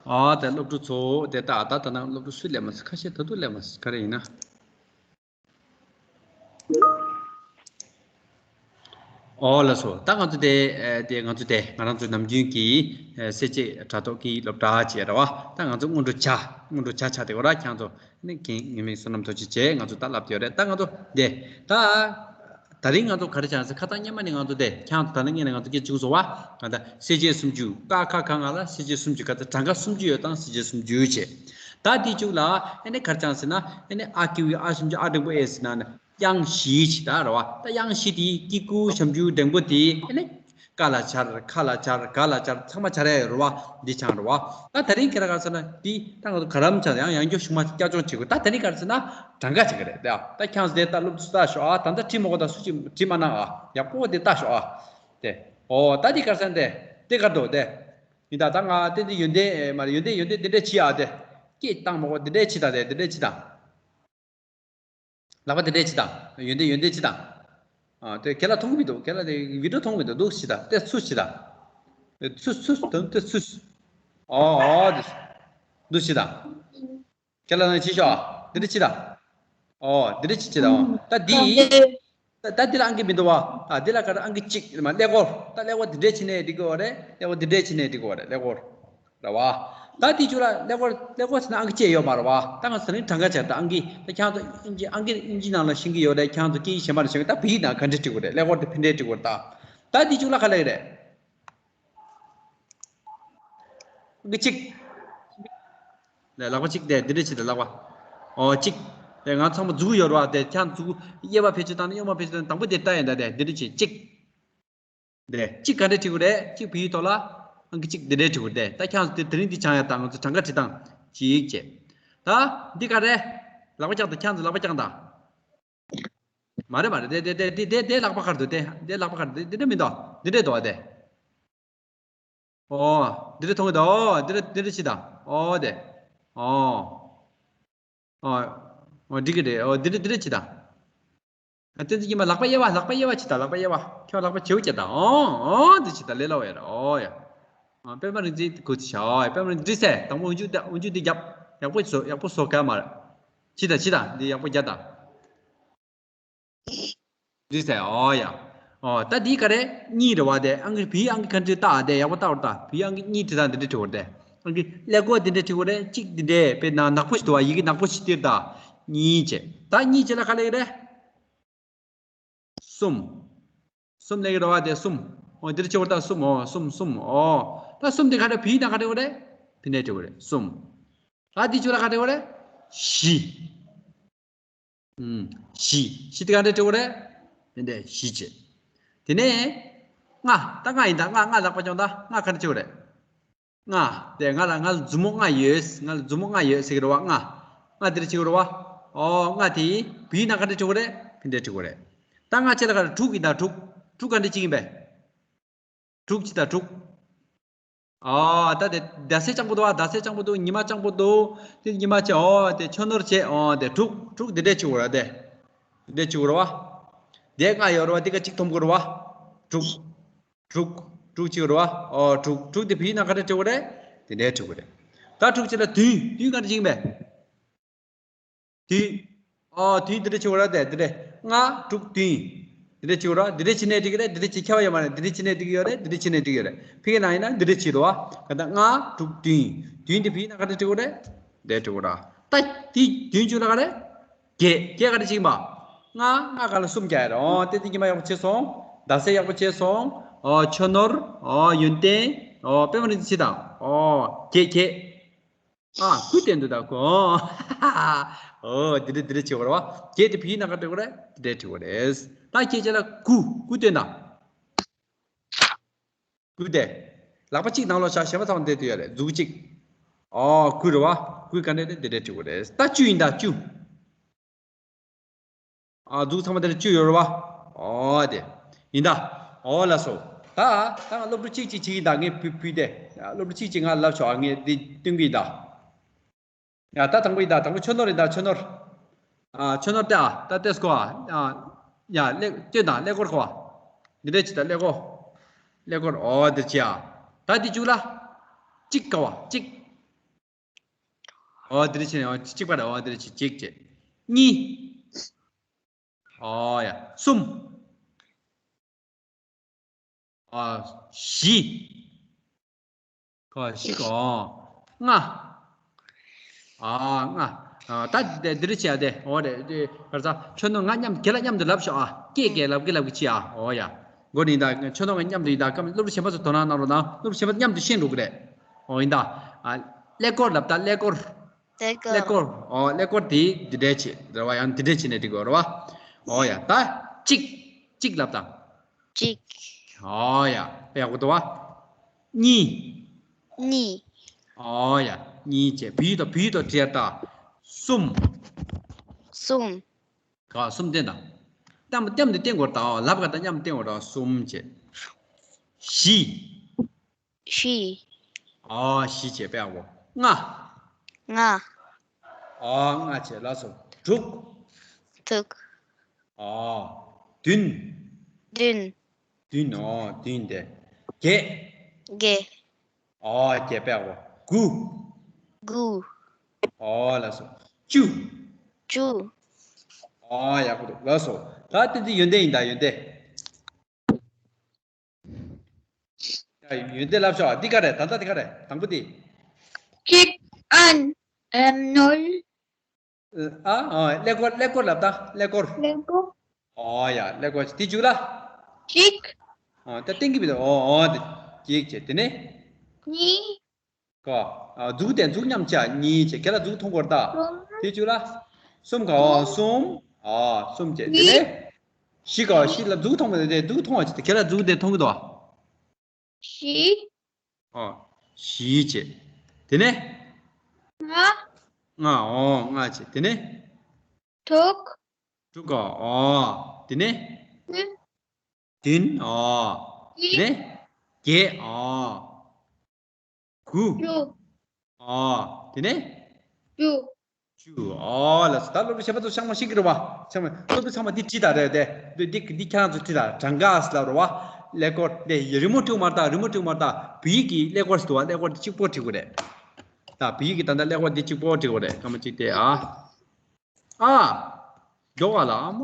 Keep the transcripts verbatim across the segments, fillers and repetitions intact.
ཨ་ད་སློབ་ཕྲུག་ཚོ་དེ་ད་ད་ད་ན་སློབ་ཕྲུག་སུ་སླེབས་མ་སོང་། ཁ་ཤས་ད་དུང་སླེབས་མ་སོང་། ག་རེ་ཡིན་ན། ཨོ་ལགས་སོ། ད་ང་ཚོ་དེ་ཨེ་དེ་ང་ཚོ་དེ་ང་རང་ཚོ་ནམ་རྒྱུན་གྱི་ཨེ་གསལ་བྱེད་དྲ་ཐོག་གི་སློབ་གྲྭ་བྱས་ར་བ། ད་ང་ཚོ་སྔོན་འགྲོ་བྱ་སྔོན་འགྲོ་བྱ་བྱ་དེ་གོ་ར། ཁྱེད་ཚོ་ནི་རྒན་ངེད་མེད་བསོད་ནམས་ཐུགས་རྗེ་ཆེ། ང་ཚོ་ད་ལབ་ཡོད་རེད། ད་ང་ཚོ་དེ་ད། ད་རིང་ང་ཚོ་ག་རེ་བྱ་ཟེར། ཁ་སང་སྔོན་མ་ནས་ང་ཚོ་དེ་ཁྱེད་ཚོ་ད་ནི་ངས་ནས་ང་ཚོ་སྐད་ཅིག་བཟོ་བ། ང་ད་གསལ་བྱེད་སུམ་ཅུ། ཀ་ཁ་ག་ང་ལ་གསལ་བྱེད་སུམ་ཅུ། ག་ཚོད་གྲངས་ཀ་སུམ་ཅུ་ཡོད་དང་གསལ་བྱེད་སུམ་ཅུ་བྱས། ད་དེ་གཅིག་ལ་ཨེ་ནས་ག་རེ་བྱ་ཟེར་ན། ཨེ་ནས་ཨ་ཀི་བི་ཨ་སུམ་ཅུ་ཨ་འགྲེང་བུ་ཨེ་ཟེར་ན་ནི་དབྱངས་བཞི་བྱས་ད་ར་བ། ད་དབྱངས་བཞི་དེ་ཀི་ཀུ་ཞབས་ཀྱུ་འགྲེང་བུ་དེ་ཨེ་ནས། ཀ་ལ་སྦྱར། ཁ་ལ་སྦྱར། ག་ལ་སྦྱར། ཚང་མ་སྦྱར་ཡ་ཡོད་རེད་བ། འདི་སྦྱངས་རེད་བ། ད་དེ་རིང་ཁྱེད་རང་ག་རེ་ཟེར་ན་འདི་ད་ང་ཚོ་ག་རམ་སྦྱར་ཡང་ཡང་བསྐྱར་གཞུག་མ་བསྐྱར་སྦྱོང་བྱེད་དགོས། ད་དེ་རིང་ག་རེ་ཟེར་ན་གྲངས་ཀ་བྱེད་ཀྱི་རེད། ད་ད་ཁྱེད་ཚོ་དེ་ད་སློབ་ཚོ་ལྟ་ཤོག་ཨ། ད་ལྟ་བྲིས་མ་དགོས། ད་སུ་གཅིག་བྲིས་མ་གནང་ཨ། ཡག་པོ་དེ་ལྟ་ཤོག་ཨ། དེ་ཨོ་ད་འདི་ག་རེ་ཟེར་ན་དེ་དེ་ག་རེ་འདུག་དེ། ཡིན་ད་ད་ང་དེ་འདི་ཡོན་ཏན་ཨེ་མ་རེད། ཡོན་ཏན་ཡོན་ཏན་འདི་འདྲས་བྱེད་ཨ། དེ་སྐད་བཏང་མ་དགོས། འདི་འདྲས་བྱེད་ད། དེ་འདི་འདྲས་བྱེད་ད། ལག་པ་དེ་འདྲས་བྱེད་དང་། ཡོན་ཏན་ཡོན་ཏན་བྱེད་དང་། ཨ་དེ་ཁྱེད་ལ་མཐོང་གི་མི་འདུག་ཁྱེད་ལ་དེ་བི་ཌིའོ་མཐོང་གི་མི་འདུག་འདུག་བྱེད་དང་། དེ་ཚུར་བྱེད་དང་། དེ་ཚུར་ཚུར་དང་དེ་ཚུར། ཨོ་ཨོ་དེ་འདུག་བྱེད་དང་། ཁྱེད་ལ་ནང་བྱེད་ཤོག་དེ་འདྲས་བྱེད་དང་། ཨོ་དེ་འདྲས་བྱེད་བྱེད་དང་། ད་འདི། ད་ད་འདི་ལ་ཨང་ཀི་མི་འདུག་བ། ད་འདི་ལ་ག་རེ་ཨང་ཀི་གཅིག་མ་ཀླད་ཀོར། ད་ཀླད་ཀོར་འདི་འདྲས་བྱེད་ནས་འགྲིག་གི་ཡོད་རེད། ཀླད་ཀོར་འདི་འདྲས་བྱེད་ནས་འགྲིག་གི་ཡོད་རེད། ཀླད་ཀོར། རེད་བ། ད་དེ་ཚོ་ལ་ཀླད་ཀོར་ཀླད་ཀོར་ཟེར་ན་ཨང་ཀི་བཅས་ཡོད་མ་རེད་བ། ད་ང་ཚོ་ད་རིང་གྲངས་ཀ་བྱས། ད་ཨང་ཀི་ད་ཁྱེད་ཚོ་དབྱིན་ཇི་ཨང་ཀི་དབྱིན་ཇི་ནང་ལ་ཤེས་ཀྱི་ཡོད་རེད། ཁྱེད་ཚོ་སྐད་ཡིག་གཞན་པ་ལ་ཤེས་ཀྱི། ད་བོད་ཡིག་ནང་ག་འདྲས་འབྲི་དགོས་རེད། ཀླད་ཀོར་དེ་ཕན་འདྲས་འབྲི་དགོས་རེད། ད་ད་དེ་ཚོ་ལ་ག་ལབ་ཀྱི་རེད། ཨང་ཀི་གཅིག་ལས་ལག་པ་གཅིག་དེ་འདི་འདྲས་བྱེད་དང་། ལག་པ་ཨོ་གཅིག་དེ་ང་ཚང་མ་མཛུག་ཡོད་རེད་བ། དེ་ཁྱེད་མཛུག་གཡས་པ་ཕལ་ཆེར་བཏང་ན་གཡོན་མ་ཕལ་ཆེར་བཏང་ན། དང་པོ་དེ་ལྟ་ཡིན་ད། དེ་འདི་འདྲས་བྱེད་གཅིག་དེ་གཅིག་ག་འདྲས་བྲི་དགོས་རེད། གཅིག་བོད་ཡིག་ཐོག་ལ་ཨང་ཀི་གཅིག་འདི་འདྲས་བྲི་དགོས་རེད། ད་ཁྱེད་ཚོ་དེ་དེ་རིང་འདི་སྦྱང་ཡ་དང་། ང་ཚོ་གྲངས་ཀ་བྲི་སྟངས་གཅིག་བྱས། ད་འདི་ག་རེ། ལག་པ་བརྐྱངས་དང་། ཁྱེད་ཚོ་ལག་པ་བརྐྱངས་དང་། མ་རེད་མ་རེད། དེ་དེ་དེ་དེ་དེ་དེ་ལག་པ་ག་རེ་འདུག་དེ་དེ་ལག་པ་ག་རེ་འདུག་དེ་འདྲ་མི་འདུག་འདི་འདྲས་འདུག་བ། དེ་ཨོ་འདི་འདྲས་མཐོང་གི་འདུག་ཨོ་འདི་འདྲས་འདི་འདྲས་བྱེད་དང་། ཨོ་དེ་ཨོ་ཨོ་འགྲིག་གི་རེད། ཨོ་འདི་འདྲས་འདི་འདྲས་བྱེད་དང་། ཨ་བསྟན་འཛིན་ཉི་མ་ལག་པ་གཡས་པ། ལག་པ་གཡས་པ་བྱེད་དང་། ལག་པ་གཡས་པ། ཁྱོད་ལག་པ་བྱེའུ་བྱེད་དང་། ཨོ་ཨོ་འདི་བྱེད་དང་། ལས་སླ་བ་ཡོད་རེད། ཨོ་ཡ། ཨ་པད་མ་རིག་འཛིན་གུ་ཅི་ཤ། ཨོ་པད་མ་རིག་འཛིན་ཟེར། དང་པོ་འུ་ཅུ་ད་འུ་ཅུ་འདི་རྒྱབ། ཡག་པོ་བཟོ། ཡག་པོ་བཟོ་ག་མ་རེད། བྱེད་དང་བྱེད་དང་། འདི་ཡག་པོ་རྒྱབ་དང་། འདི་ཟེར། ཨོ་ཡ། ཨོ་ད་འདི་ག་རེ། གཉིས་རེད་བ། དེ་ཨང་ཀི་བོད་ཡིག་ཨང་ཀི་ག་འདྲས་བཏགས། དེ་ཡག་པོ་བལྟ་རོགས་དང་། བོད་ཡིག་ཨང་ཀི་གཉིས་བྲིས་དང་འདི་འདྲས་བྲིས་དགོས་རེད། དེ་ཨང་ཀི་ཀླད་ཀོར་འདི་འདྲས་བྲིས་དགོས་རེད། གཅིག་འདི་འདྲས་དཔེར་ན་ནག་པོ་ཞིག་འདུག་བ། ཡི་གེ་ནག་པོ་ཞིག་སྟེར་དང་། གཉིས་བྱས། ད་གཉིས་བྱས་ལ་ག་ལབ་ཀྱི་རེད། གསུམ། གསུམ་ལབ་ཀྱི་རེད་བ། དེ་གསུམ། ཨོ་འདི་འདྲས་བྲིས་དགོས་རེད། ད་གསུམ། ཨོ་གསུམ་གསུམ། ཨོ་ད་གསུམ་དེ་ག་འདྲས་བོད་ཡིག་ནང་ག་འདྲས་བྲིས་དགོས་རེད། དེ་འདྲས་བྲིས་དགོས་རེད། གསུམ། ད་འདི་ཚོ་ལ་ག་འདྲས་བྲིས་དགོས་རེད། བཞི། ཨུམ། བཞི། བཞི་དེ་ག་འདྲས་བྲིས་དགོས་རེད། དེ་འདྲས་བཞི་བྱས། དེ་ནས་ལྔ། ད་ལྔ་ཡིན་ད། ལྔ། ལྔ་ལག་པ་བརྐྱངས་དང་། ལྔ་ག་འདྲས་བྲིས་དགོས་རེད། ལྔ། དེ་ང་ལ་ང་ལ་མཛུབ་མོ་ལྔ་ཡོད། ང་ལ་མཛུབ་མོ་ལྔ་ཡོད་ཟེར་གྱི་རེད་བ། ལྔ། ལྔ་འདི་འདྲས་བྲིས་དགོས་རེད་བ། ཨོ་ལྔ་དེ་བོད་ཡིག་ནང་ག་འདྲས་བྲིས་དགོས་རེད། དེ་འདྲས་བྲིས་དགོས་རེད། ད་ལྔ་བྱས་ལ་ག་རེ། དྲུག་ཡིན་ད། དྲུག། དྲུག་ག་འདྲས་གཅིག་ཡིན་པས། དྲུག་བྱེད་དང་། དྲུག་ཨ་ད་དེ་ཟླ་ཚེས་རྐྱང་པོ་འདུག་བ། ཟླ་ཚེས་རྐྱང་པོ་འདུག་ཉི་མ་རྐྱང་པོ་འདུག་དེ་ཉི་མ་བྱས། ཨོ་དེ་ཆུ་ནོར་བྱས། ཨོ་དེ་དྲུག་དྲུག་འདི་འདྲས་བྱེད་དགོས་རེད་བ། དེ་འདི་འདྲས་བྱེད་དགོས་རེད་བ། དེ་ལྔ་ཡོད་རེད་བ། དེ་ག་གཅིག་འཐོམ་དགོས་རེད་བ། དྲུག་དྲུག་བྱེད་དགོས་རེད་བ། ཨོ་དྲུག་དྲུག་དེ་བོད་ཡིག་ནང་ག་འདྲས་བྲིས་དགོས་རེད། དེ་འདྲས་བྲིས་དགོས་རེད། ད་དྲུག་བྱས་ལ་བདུན། བདུན་ག་འདྲས་བྲིས་ཡིན་པས། བདུན། ཨོ་བདུན་འདི་འདྲས་བྲིས་དགོས་རེད་བ། དེ་འདི་འདྲས། ལྔ་དྲུག་བདུན། འདི་འདྲས་བྲིས་དགོས་རེད་བ། འདི་འདྲས་བྲིས་ནས་འགྲིག་གི་རེད། འདི་འདྲས་བྲིས་ཁྱད་པར་ཡོད་མ་རེད། འདི་འདྲས་བྲིས་ནས་འགྲིག་གི་ཡོད་རེད། ཕ་གི་ནང་ཡིན་ན་འདི་འདྲས་བྲིས་འདུག་བ། ག་ད་ལྔ་དྲུག་བདུན། བདུན་དེ་བོད་ཡིག་ནང་ག་འདྲས་བྲིས་དགོས་རེད། དེ་འདྲས་བྲིས་དགོས་རེད་བ། ད་དེ་བདུན་བཅུ་ལ་ག་རེ། བརྒྱད། བརྒྱད་ག་འདྲས་བྲིས་ཡིན་པ། ལྔ། ལྔ་ག་ལ་གསུམ་རྒྱག་ཡ་རེད། ཨོ་དེ་དེ་ཉི་མ་ཡག་པོ་བྱས་སོང་། ཟླ་ཚེས་ཡག་པོ་བྱས་སོང་། ཨོ་ཆུ་ནོར། ཨོ་ཡོན་ཏན། ཨོ་པད་མ་རིག་འཛིན་བྱེད་དང་། ཨོ་བརྒྱད་བརྒྱད། ཨ་དགུ་བསྟན་འདུག་ད་དགུ། ཨོ་འདི་འདྲས་འདི་འདྲས་བྱེད་དགོས་རེད་བ། བརྒྱད་དེ་བོད་ཡིག་ནང་ག་འདྲས་བྲིས་དགོས་རེད། འདི་འདྲས་བྲིས་དགོས་རེད། ད་བརྒྱད་བྱས་ལ་དགུ། དགུ་བསྟན་དང་། དགུ་དེ། ལག་པ་གཅིག་ནང་ལོགས་བཞག་གཞན་པ་ཚང་མ་འདི་འདྲས་ཡོད་རེད། མཛུབ་གུ་གཅིག་ཨོ་དགུ་རེད་བ། དགུ་ག་འདྲས་རེད། འདི་འདྲས་བྲིས་དགོས་རེད། ད་བཅུ་ཡིན་ད། བཅུ། ཨ་མཛུབ་གུ་ཚང་མ་འདི་འདྲས་བཅུ་ཡོད་རེད་བ། ཨོ་དེ། ཡིན་ད། ཨོ་ལགས་སོ། ད་ད་ང་སློབ་ཕྲུག་གཅིག་གཅིག་བྱེད་ཀྱི་ཡིན་ད། ངས་བུ་བུ་དེ་སློབ་ཕྲུག་གཅིག་གཅིག་ང་ལབ་ཆོག་ཨ་ངས་འདི་སྟོན་གྱི་ཡིན་ད། ཡ་ད་དང་པོ་ཡིན་ད། དང་པོ་ཆུ་ནོར་ཡིན་ད། ཆུ་ནོར། ཨ་ཆུ་ནོར་དེ་ཨ་ད་ལྟས་ཀོ་ཨ། ཡ་ཀླད་སྟོན་དང་། ཀླད་ཀོར་ཀོ་ཨ། འདི་འདྲས་བྱེད་ད། ཀླད་ཀོར། ཀླད་ཀོར། ཨོ་འདིར་བྱེད་ཨ། ད་འདི་བཅུ་ལ། གཅིག་ག་བ་གཅིག་ཨོ་དེ་རེད་བྱས་ནས་ཨོ་གཅིག་པ་རེད། ཨོ་དེ་རེད་བྱས་གཅིག་བྱས། གཉིས། ཨོ་ཡ། གསུམ། ཨོ་བཞི། ཁོ་ཤི་ཁོ། ལྔ། ཨ་ལྔ། ཨ་ད་དེ་འདིར་བྱས་ཏེ་འོ་རེད་དེ་གར་ས་ཁྱོད་ནོ་ང་མཉམ་ཁྱེད་ལ་མཉམ་དུ་ལབ་ཤོག་ཨ། ཀྱེ་ཀྱེ་ལབ་ཀྱི་ལབ་ཀྱི་ཅི་ཨ། འོ་ཡ། མགོ་ནི་ད་ཁྱོད་ནོ་ང་མཉམ་དུ་ཡིན་ད་སྐམ་སློབ་ཕྲུག་གཞན་པ་ཚོ་དོ་སྣང་གནང་རོགས་གནང་། སློབ་ཕྲུག་གཞན་པ་མཉམ་དུ་ཤེས་འགྲོ་གི་རེད། འོ་ཡིན་ད། ཨ་ཀླད་ཀོར་ལབ་ད་ཀླད་ཀོར། ཀླད་ཀོར། ཀླད་ཀོར། འོ་ཀླད་ཀོར་དེ་འདི་འདྲས་བྱེད་རེད་བ། ཡང་འདི་འདྲས་བྱེད་ནས་འགྲིག་གོ་རེད་བ། འོ་ཡ་ད། གཅིག་གཅིག་ལབ་ད། གཅིག་ཨོ་ཡ། ཡག་པོ་འདུག་བ། གཉིས། གཉིས། ཨོ་ཡ། གཉིས་བྱས། བུ་ཡིག་དང་བུ་ཡིག་དང་བྲིས་ཡ་ད། གསུམ། གསུམ། ག་གསུམ་བསྟན་དང་། གཏམ་གཏམ་དེ་བསྟན་དགོས་ད། ལབ་ག་ད་མཉམ་བསྟན་དགོས་ད། གསུམ་བྱས། བཞི། བཞི། ཨོ་བཞི་བྱས་པས་ཨ་བོ། ལྔ། ལྔ། ཨོ་ལྔ་བྱས་ལགས་སོ། དྲུག་དྲུག་ཨོ་བདུན། བདུན། བདུན། ཨོ་བདུན་དེ། བརྒྱད། བརྒྱད། ཨོ་བརྒྱད་པས་ཨ་བོ། དགུ། དགུ། ཨོ་ལགས་སོ། བཅུ། བཅུ། ཨོ་ཡག་པོ་འདུག་ལགས་སོ། ད་དེ་འདི་ཡོན་ཏན་ཡིན་ད་ཡོན་ཏན། ཡོན་ཏན་ལབ་ཤོག་འདི་ག་རེད། ད་ལྟ་འདི་ག་རེད། དང་པོ་འདི། གཅིག་ཨན། ཨམ་ནོར། ཨ་ཨ་ཀླད་ཀོར། ཀླད་ཀོར་ལབ་ད་ཀླད་ཀོར། ཀླད་ཀོར། ཨོ་ཡ་ཀླད་ཀོར་དེ་བཅུག་ལ། གཅིག་ཨ་ད་ཏིང་གི་མི་འདུག་ཨོ་ཨོ་དེ་གཅིག་བྱས་དེ་ནས། གཉིས། ཀ། ཨ་མཛུག་དེ་མཛུག་མཉམ་བྱས་གཉིས་བྱས། ཁྱེད་ལ་མཛུག་མཐོང་གོ་ར་ད། གསུམ། དེ་བཅུག་ལ། གསུམ་ག་ཨོ་གསུམ། ཨ་གསུམ་བྱས་དེ་བཞི། ནས། བཞི་ག་བཞི་ལ་མཛུག་མཐོང་གོ་དེ་མཛུག་མཐོང་བ་བྱས་ཏེ་ཁྱེད་ལ་མཛུག་དེ་མཐོང་གི་འདུག་བཞི། ཨོ། བཞི་བྱས། དེ་ནས། ལྔ། ལྔ། ཨོ་ལྔ་བྱས། དེ་ནས། དྲུག་དྲུག་ག་ཨོ། དེ་ནས། བདུན། བདུན། ཨོ། དེ་ནས། བརྒྱད། ཨོ། དགུ། བཅུ། ཨོ། དེ་ནས། བཅུ། བཅུ། ཨོ་ལགས་སོ། ད་སློབ་ཕྲུག་གཞན་པ་ཚོ་ཚང་མ་ཤེས་ཀྱི་རེད་བ། ཚང་མ་སློབ་ཕྲུག་ཚང་མ་འདི་བྲིས་དང་རེད་དེ། འདི་འདི་འདི་ཁྱེད་རང་ཚོ་བྲིས་དང་། གྲངས་ཀ་ཟེར་ལབ་རེད་བ། ཀླད་ཀོར་དེ་རི་མོ་བྲིས་མ་རེད་ད། རི་མོ་བྲིས་མ་རེད་ད། བོད་ཡིག་གི་ཀླད་ཀོར་ཟེར་འདུག་བ། ཀླད་ཀོར་དེ་གཅིག་པོ་བྲིས་དགོས་རེད། ད་བོད་ཡིག་གི་ད་ལྟ་ཀླད་ཀོར་དེ་གཅིག་པོ་བྲིས་དགོས་རེད། སྐར་མ་གཅིག་དེ་ཨ། ཨ། མགྱོགས་པ་ལ་ཨ་མ།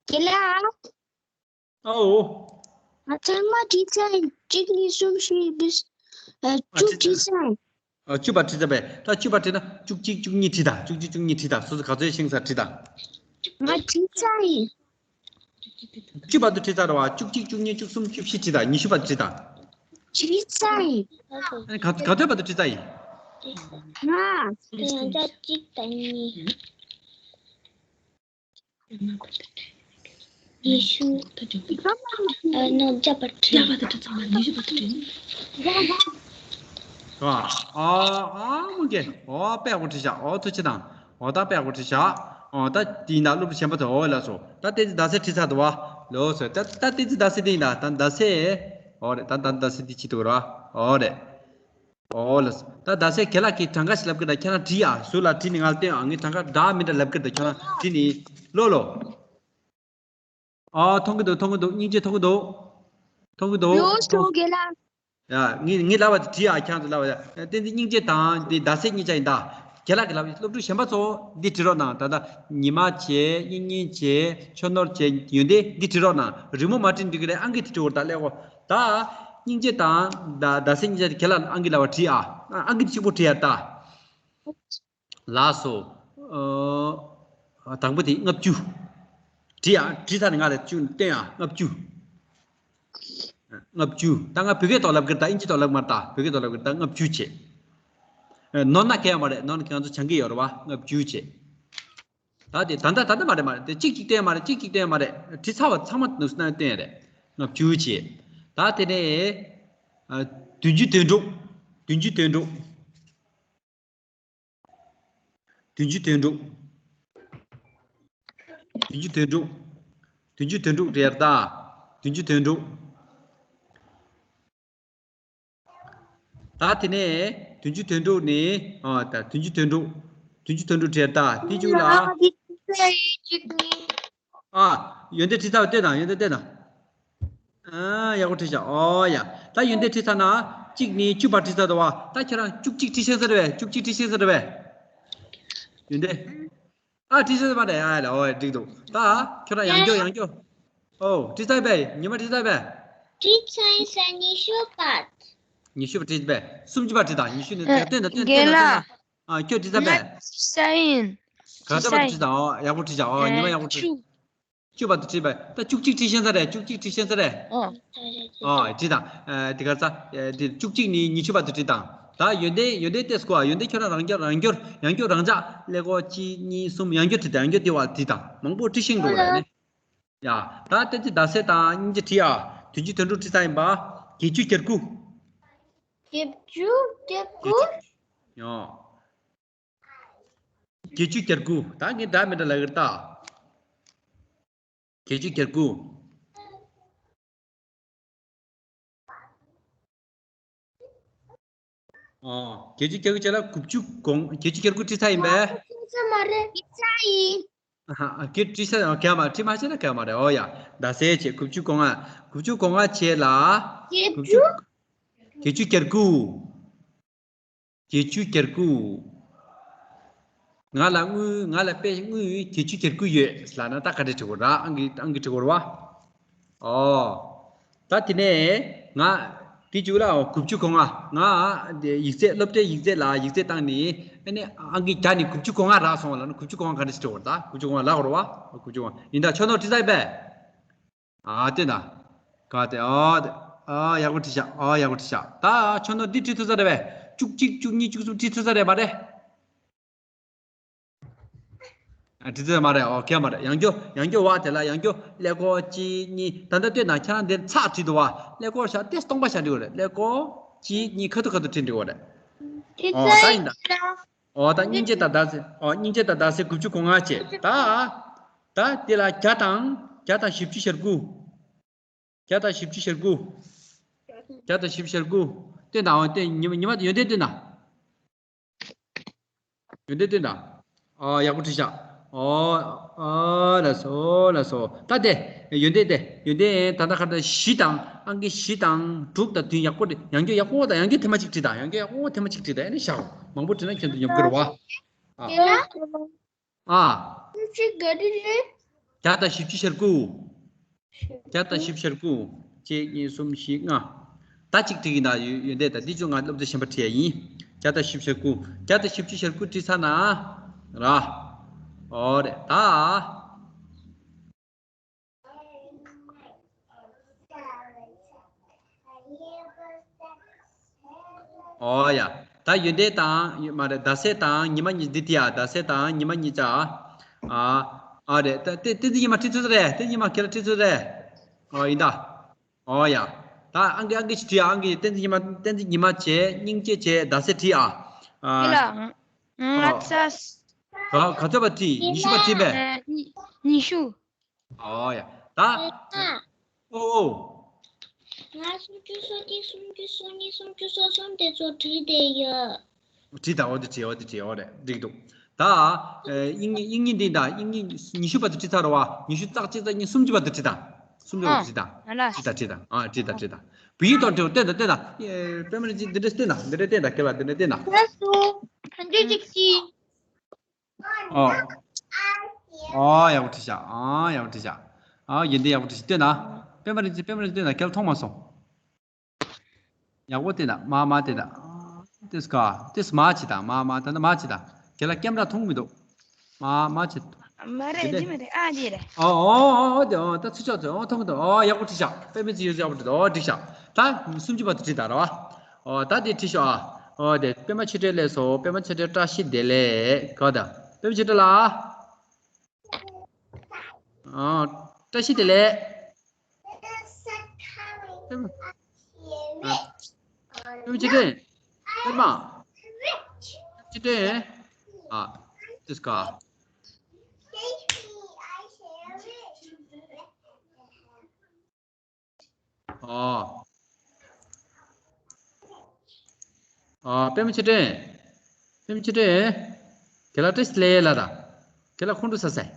རྒན་ལགས། ཨའོ། ང་ཚང་མ་བྲིས་ཚར་ཡིན། གཅིག་གཉིས་གསུམ་བཞི་བཅུ། ཨ་བཅུ་བྲིས་ཚར་ཡིན། ཨ་བཅུ་པ་བྲིས་ཚར་བས། ད་བཅུ་པ་བྲིས་ན་བཅུ་གཅིག་བཅུ་གཉིས་བྲིས་དང་། བཅུ་གཅིག་བཅུ་གཉིས་བྲིས་དང་། སོ་སོ་ག་ཚོད་ཤེས་ས་བྲིས་དང་། ང་བྲིས་ཚར་ཡིན། བཅུ་བར་དུ་བྲིས་ཚར་བ། བཅུ་གཅིག་བཅུ་གཉིས་བཅུ་གསུམ་བཅུ་བཞི་བྲིས་དང་། ཉི་ཤུ་བར་དུ་བྲིས་དང་། བྲིས་ཚར་ཡིན། ཨ་ནི་ག་ག་ཚོད་བར་དུ་བྲིས་ཚར་ཡིན། ང་། དེ་ཡང་བརྒྱ་གཅིག་དང་གཉིས། ཉི་ཤུ། ཨ་ནི་བརྒྱ་བར་བྲིས། ཨ་ཨ་མོ་གེ། ཨོ་དཔེ་ཡག་པོ་བྲིས་ཤག་ཨོ་ཐུགས་རྗེ་གནང་། ཨོ་ད་དཔེ་ཡག་པོ་བྲིས་ཤག་ཨོ་ད་དེ་ཡིན་ན་སློབ་ཕྲུག་གཞན་པ་ཚོ། ཨོ་ལགས་སོ། ད་ཏན་ཏན་ཟླ་ཚེས་བྲིས་ཚར་འདུག་བ། ལགས་སོ། ད་ད་ཏན་ཏན་ཟླ་ཚེས་དེ་ཡིན་ད། ད་ཟླ་ཚེས། ཨོ་རེད། ད་ད་ཟླ་ཚེས་དེ་བྲིས་འདུག་ར། ཨོ་རེད། ཨོ་ལགས་སོ། ད་ཟླ་ཚེས་རྒན་ལགས་ཀྱིས་གྲངས་ཀ་ཞིག་ལབ་ཀྱི་ད། ཁྱེད་རང་བྲིས་ཨ། ཟུར་ལ་བྲིས་ནས་ང་ལ་སྟོན་ཨ། ངས་གྲངས་ཀ་འདྲ་མི་འདྲ་ལབ་ཀྱི་ད། ཁྱེད་རང་བྲིས་ནས་ལོ་ལོ། ཨ་མཐོང་གི་འདུག་མཐོང་གི་འདུག་སྙིང་རྗེ་མཐོང་གི་འདུག་མཐོང་གི་འདུག་ཡོ་སོ་རྒན་ལགས། ཡ་ངས་ངས་ལབ་པ་དེ་བྲིས་ཨ། ཁྱེད་རང་ཚོ་ལབ་པ་ཡ། ཏན་ཏན་སྙིང་རྗེ་དང་དེ་ཟླ་ཚེས་གཉིས་ཆ་ཡིན་ད། རྒན་ལགས་ཀྱིས་ལབ། སློབ་ཕྲུག་གཞན་པ་ཚོ་འདི་བྲིས་རོགས་གནང་། ད་ལྟ་ཉི་མ་བྱས། གཉེན་ཉེ་བྱས། ཆོས་ནོར་བྱས། ཡོན་ཏན་འདི་བྲིས་རོགས་གནང་། རི་མོ་མ་བྲིས་འགྲིག་གི་རེད། ཨང་ཀི་དེ་བྲིས་འོར་ད་ཀླད་ཀོར། ད་སྙིང་རྗེ་དང་ད་ཟླ་ཚེས་གཉིས་ཆ་དེ་རྒན་ལགས་ཨང་ཀི་ལབ་པ་བྲིས་ཨ། ཨང་ཀི་དེ་གཅིག་པོ་བྲིས་ཡ་ད། ལགས་སོ། ཨ་དང་པོ་དེ་ལྔ་བཅུ། བྲིས་ཨ། བྲིས་ཚར་ནས་ང་ལ་བཅུ་བསྟན་ཨ། ལྔ་བཅུ། ལྔ་བཅུ། ད་ང་བོད་སྐད་ཐོག་ལབ་ཀྱི་རེད་ད། ཨིན་ཇི་ཐོག་ལབ་མ་རེད་ད། བོད་སྐད་ཐོག་ལབ་ཀྱི་རེད་ད། ལྔ་བཅུ་བྱས། ཨ་ནོར་ན་གལ་ཡོད་མ་རེད། ནོར་ན་ཁྱེད་རང་ཚོ་སྦྱང་གི་ཡོད་རེད་བ། ལྔ་བཅུ་བྱས། ད་དེ་ད་ལྟ་ད་ལྟ་མ་རེད་མ་རེད། དེ་གཅིག་གཅིག་བསྟན་མ་རེད། གཅིག་གཅིག་བསྟན་མ་རེད། བྲིས་ཚར་བ་ཚང་མ་ནུས་ན་བསྟན་རེད། ལྔ་བཅུ་བྱས། ད་དེ་ནས་ཨ་བདུན་ཅུ་དོན་དྲུག་བདུན་ཅུ་དོན་དྲུག་བདུན་ཅུ་དོན་དྲུག་བདུན་ཅུ་དོན་དྲུག་བདུན་ཅུ་དོན་དྲུག་རེད་ད། བདུན་ཅུ་དོན་དྲུག་ད་དེ་ནས་བདུན་ཅུ་དོན་དྲུག་ནི། ཨ་ད་བདུན་ཅུ་དོན་དྲུག་བདུན་ཅུ་དོན་དྲུག་རེད་ད། དེ་བཅུག་ལ། ཨ་དེ་ཅི་ཟེར་ཡིན་གཅིག་ནི། ཨ་ཡོན་ཏན་བྲིས་ཚར་བ་ལྟོས་དང་། ཡོན་ཏན་ལྟོས་དང་། ཨ་ཡག་པོ་བྲིས་ཤག་ཨོ་ཡ། ད་ཡོན་ཏན་བྲིས་ཚར་ན། གཅིག་གཉིས་བཅུ་བར་བྲིས་ཚར་འདུག་བ། ད་ཁྱོད་རང་བཅུ་གཅིག་བྲིས་ཤེས་ས་རེད་པས། བཅུ་གཅིག་བྲིས་ཤེས་ས་རེད་པས། ཡོན་ཏན། ཨ་བྲིས་ཤེས་ས་མ་རེད། ཨ་ལ་ཨོ་འགྲིག་འདུག་ད་ཁྱོད་རང་ཡང་སྐྱོར་ཡང་སྐྱོར། ཨོ་བྲིས་ཚར་པས། ཉི་མ་བྲིས་ཚར་པས། བྲིས་ཚར་ཡིན་ས། ཉི་ཤུ་བར། ཉི་ཤུ་བར་བྲིས་པས། སུམ་ཅུ་བར་བྲིས་དང་། ཉི་ཤུ་ནས་ཨེ། སྟོན་དང་སྟོན་རྒན་དང་སྟོན་ལགས། དང་། ཨ་ཁྱོད་བྲིས་ཚར་པས། ང་བྲིས་ཚར་ཡིན། ག་ཚོད་བར་བྲིས་དང་། ཨོ་ཡག་པོ་བྲིས་བྱ། ཨོ་ཉི་མ་ཡག་པོ་བྲིས། བཅུ། བཅུ་བར་དུ་བྲིས་པས། ད་བཅུ་གཅིག་བྲིས་ཤེས་ས་རེད། བཅུ་གཅིག་བྲིས་ཤེས་ས་རེད། ཨོ། ཨོ་བྲིས་དང་། ཨ་དེ་ག་ས། ཨ་དེ་བཅུ་གཅིག་ནས་ཉི་ཤུ་བར་དུ་བྲིས་དང་། ད་ཡོན་ཏན་ཡོན་ཏན་ཏེ་སྐོ་ཨ། ཡོན་ཏན་ཁྱོད་རང་རང་སྐྱོར་རང་སྐྱོར་ཡང་སྐྱོར་རང་འཇགས་ཀླད་ཀོར་གཅིག་གཉིས་གསུམ་ཡང་སྐྱོར་བྲིས་དང་། ཡང་སྐྱོར་དེ་བར་བྲིས་དང་། མང་པོ་བྲིས་ཤིང་འགྲོ་བ་རེད་ནི། ཡ། ད་ཏན་ཏན་ཟླ་ཚེས་དང་སྙིང་རྗེ་བྲིས་ཨ། དོན་གཅིག་དོན་གྲུབ་བྲིས་ཚར་ཡིན་པ། བརྒྱད་ཅུ་གྱ་དགུ། བརྒྱད་ཅུ་གྱ་དགུ། ཡོ། བརྒྱད་ཅུ་གྱ་དགུ། ད་ངས་འདྲ་མི་འདྲ་ལབ་ཀྱི་རེད་ད། བརྒྱད་ཅུ་གྱ་དགུ། ཨོ། བརྒྱད་ཅུ་གྱ་དགུ་བྱས་ལ་དགུ་བཅུ་གོང་། བརྒྱད་ཅུ་གྱ་དགུ་བྲིས་ཚར་ཡིན་པས། བྲིས་ཚར་མ་རེད། བྲིས་ཚར་ཡིན། ཨ་ཧ། ཨ་ཁྱེད་བྲིས་ཚར། ཨོ་ག་མ་བྲིས་མ་ཤེས་ན་ག་མ་རེད། ཨོ་ཡ། ཟླ་ཚེས་བྱས་དགུ་བཅུ་གོང་ང་། དགུ་བཅུ་གོང་ང་བྱས་ལ། བརྒྱད་ཅུ། དགུ་བཅུ། བརྒྱད་ཅུ་གྱ་དགུ། བརྒྱད་ཅུ་གྱ་དགུ། ང་ལ་དངུལ། ང་ལ་དཔེ་དངུལ་བརྒྱད་ཅུ་གྱ་དགུ་ཡོད་ལབ་ན་ད་ག་འདྲ་བྲིས་དགོས་ར། ཨང་ཀི་ཨང་ཀི་བྲིས་དགོས་ར་བ། ཨོ། ད་དེ་ནས་ང་དེ་བཅུག་ལ། དགུ་བཅུ་གོང་ང་། ང་དེ་ཡིག་ཚད། སློབ་གྲྭའི་ཡིག་ཚད་ལ་ཡིག་ཚད་བཏང་ནས། ཨ་ནི་ཨང་ཀི་བརྒྱ་ནས་དགུ་བཅུ་གོང་ང་རག་སོང་ལབ་ན། དགུ་བཅུ་གོང་ང་ག་འདྲ་བྲིས་དགོས་ར། ད་དགུ་བཅུ་གོང་ང་ལབ་དགོས་ར་བ། དགུ་བཅུ་གོང་ཡིན་ད། ཁྱོད་ནོར་བྲིས་ཚར་ཡིན་པས། ཨ་དེ་ན། ག་དེ། ཨ་དེ། ཨ་ཡག་པོ་བྲིས་ཤག་ཨ་ཡག་པོ་བྲིས་ཤག་ད་ཁྱོད་ནོར་འདི་བྲིས་ཐུབ་ས་རེད་པས། བཅུ་གཅིག་བཅུ་གཉིས་བཅུ་གསུམ་བྲིས་ཐུབ་ས་རེད་མ་རེད། ཨ་བྲིས་ཐུབ་ས་མ་རེད། ཨོ་ཁེ་མ་རེད། ཡང་སྐྱོར་ཡང་སྐྱོར་བ་དེ་ལ་ཡང་སྐྱོར། ཀླད་ཀོར་གཅིག་གཉིས། ད་ལྟ་ལྟོས་དང་། ཁྱེད་རང་འདིར་ཚེག་བྲིས་འདུག་བ། ཀླད་ཀོར་བཞག་སྟེ་སྟོང་པ་བཞག་འགྲིག་གི་རེད། ཀླད་ཀོར་གཅིག་གཉིས། ཁ་ཐུག་ཁ་ཐུག་བྲིས་འགྲིག་གི་རེད། ཨོ་ད་ཡིན་ད། ཨོ་ད་སྙིང་རྗེ་དང་ཟླ་ཚེས། ཨོ་སྙིང་རྗེ་དང་ཟླ་ཚེས་དགུ་བཅུ་གོ་ལྔ་བྱས། ད། ད་དེ་ལ་བརྒྱ་དང་། བརྒྱ་དང་བཞི་བཅུ་ཞེ་དགུ། བརྒྱ་དང་བཞི་བཅུ་ཞེ་དགུ། བརྒྱ་དང་བཞི་བཅུ་ཞེ་དགུ། སྟོན་དང་། འོ་སྟོན། ཉི་མ་ཉི་མ་ཡོན་ཏན་སྟོན་དང་། ཡོན་ཏན་སྟོན་དང་། ཨོ་ཡག་པོ་བྲིས་ཤག་ཨོ། ཨོ་ལགས་སོ། ལགས་སོ། ད་དེ་ཡོན་ཏན་དེ། ཡོན་ཏན་ད་ལྟ་ཁ་ད་བཞི་དང་། ཨང་ཀི་བཞི་དང་དྲུག་དང་བདུན། ཡག་པོ་རེད། ཡང་སྐྱར་ཡག་པོ་དང་། ཡང་སྐྱར་ཐེངས་མ་གཅིག་བྲིས་དང་། ཡང་སྐྱར་ཡག་པོ་ཐེངས་མ་གཅིག་བྲིས་དང་། ཨ་ནི་བཞག་མང་པོ་བྲིས་ན་ཁྱོད་ཚོ་ཉོབ་ཀྱི་རེད་བ། ཨ། ཨ། བཅུ་གཅིག་ག་དུས་རེད། བརྒྱ་དང་བཞི་བཅུ་ཞེ་དགུ། བརྒྱ་དང་བཞི་བཅུ་ཞེ་དགུ། གཅིག་གཉིས། གསུམ། བཞི། ལྔ། ད་གཅིག་བྲིས་ཀྱི་འདུག་ཡོན་ཏན་ད་འདི་ཚོ་ང་སློབ་ཚན་གཞན་པ་བྲིས་ཡ་ཡིན། བརྒྱ་དང་བཞི་བཅུ་ཞེ་དགུ། བརྒྱ་དང་བཞི་བཅུ་ཞེ་དགུ་བྲིས་ཚར་ན་ར། ཨོ་རེད་ད། ཨོ་ཡ། ད་ཡོན་ཏན་དང་། ཡོད་མ་རེད། ཟླ་ཚེས་དང་ཉི་མ་གཉིས། འདི་དེ་ཡ། ཟླ་ཚེས་དང་ཉི་མ་གཉིས་ཆ། ཨ། ཨ་རེད། ད་ཏན་ཏན་ཉི་མ་བྲིས་ཚར་རེད། ཏན་ཉི་མ་ཁྱེད་རང་བྲིས་ཚར་རེད། ཨོ་ཡིན་ད། ཨོ་ཡ། ད་ཨང་ཀི་ཨང་ཀི་ཞིག་བྲིས་ཨ། ཨང་ཀི་ཏན་ཏན་ཉི་མ། ཏན་ཏན་ཉི་མ་བྱས། སྙིང་རྗེ་བྱས། ཟླ་ཚེས་བྲིས་ཨ། ཨ། དེ་ལ་ང་ཨོ། ཚ། ག་ག་ཚོད་པ་བྲིས། ཉི་ཤུ་པ་བྲིས་པས། ཉི་ཉི་ཤུ། ཨོ་ཡ། ད། ཨོ་ཨོ། ང་སུམ་ཅུ་སོ་གཅིག་སུམ་ཅུ་སོ་གཉིས་སུམ་ཅུ་སོ་གསུམ་དེ་ཚོ་བྲིས་བསྡད་ཡོད། བྲིས་དང་། འོ་དེ་བྲིས། འོ་དེ་བྲིས། འོ་རེད། འགྲིག་འདུག་ད། ཨེ་དབྱིན་ཡིག་དབྱིན་ཡིག་འདི་དང་། དབྱིན་ཡིག་ཉི་ཤུ་བར་དུ་བྲིས་ཚར་རོ་བ། ཉི་ཤུ་རྩ་གཅིག་རྩ་གཉིས། སུམ་ཅུ་བར་དུ་བྲིས་དང་། སུམ་ཅུ་བར་དུ་བྲིས་དང་། ཨ་ལ། བྲིས་དང་། བྲིས་དང་། ཨ་བྲིས་དང་། བྲིས་དང་། བོད་ཡིག་ཐོག་འབྲི་བ་སྟོན་དང་། སྟོན་དང་། ཨེ་པད་མ་རིན་ཆེན་འདི་འདྲ་སྟོན་དང་། འདི་འདྲ་སྟོན་དང་། ཁྱེད་ལ་འདི་འདྲ་སྟོན་དང་། ལགས་སོ། ཐམས་ཅད་ཅིག་ཅིག་ཨོ། ཨོ་ཡག་པོ་བྲིས་ཤག་ཨ་ཡག་པོ་བྲིས་ཤག་ཨ་ཡོན་ཏན་ཡག་པོ་བྲིས་ཤག་སྟོན་དང་། པད་མ་རིན་ཆེན། པད་མ་རིན་ཆེན་སྟོན་དང་། ཁྱེད་ལ་མཐོང་མ་སོང་། ཡག་པོ་བསྟན་དང་། མ་མ་བསྟན་དང་། ཏིས་ཀ་ཏིས། མ་བྱེད་དང་། མ་མ། ད་ནི་མ་བྱེད་དང་། ཁྱེད་ལ་ཀེམ་ར་མཐོང་མི་འདུག་མ་མ་བྱེད། མ་རེད། དེ་འདི་མ་རེད། ཨ་འདི་རེད། ཨོ་ཨོ་ཨོ་དེ། ཨོ་ད་ཚུར་ཕྱོགས་ཚུར། ཨོ་མཐོང་གི་འདུག་ཨོ་ཡག་པོ་བྲིས་ཤག་པད་མ་ཚེ་ཡོད་ཡག་པོ་བྲིས་འདུག་ཨོ་འགྲིག་ཤག་ད་སུམ་ཅུ་བར་དུ་བྲིས་དང་ར་བ། ཨོ་ད་དེ་བྲིས་ཤག་ཨ། ཨོ་དེ་པད་མ་ཆོས་སྒྲོན་ལགས་སོ། པད་མ་ཆོས་སྒྲོན་བཀྲ་ཤིས་བདེ་ལེགས། ག་ད་པད་མ་ཆོས་སྒྲོན་ལགས། ཨ། བཀྲ་ཤིས་བདེ་ལེགས། པད་མ། ཨ། པད་མ་ཆོས་སྒྲོན། པད་མ་ཆོས་སྒྲོན། ཨ། ཏིས་ཀ་ཨ། ཨ། པད་མ་ཆོས་སྒྲོན། པད་མ་ཆོས་སྒྲོན། ཁྱེད་ལ་བཀྲ་ཤིས་བདེ་ལེགས་ལབ་དང་། ཁྱེད་ལ་ཁོང་ཁྲོ་ཟ་ཟེར།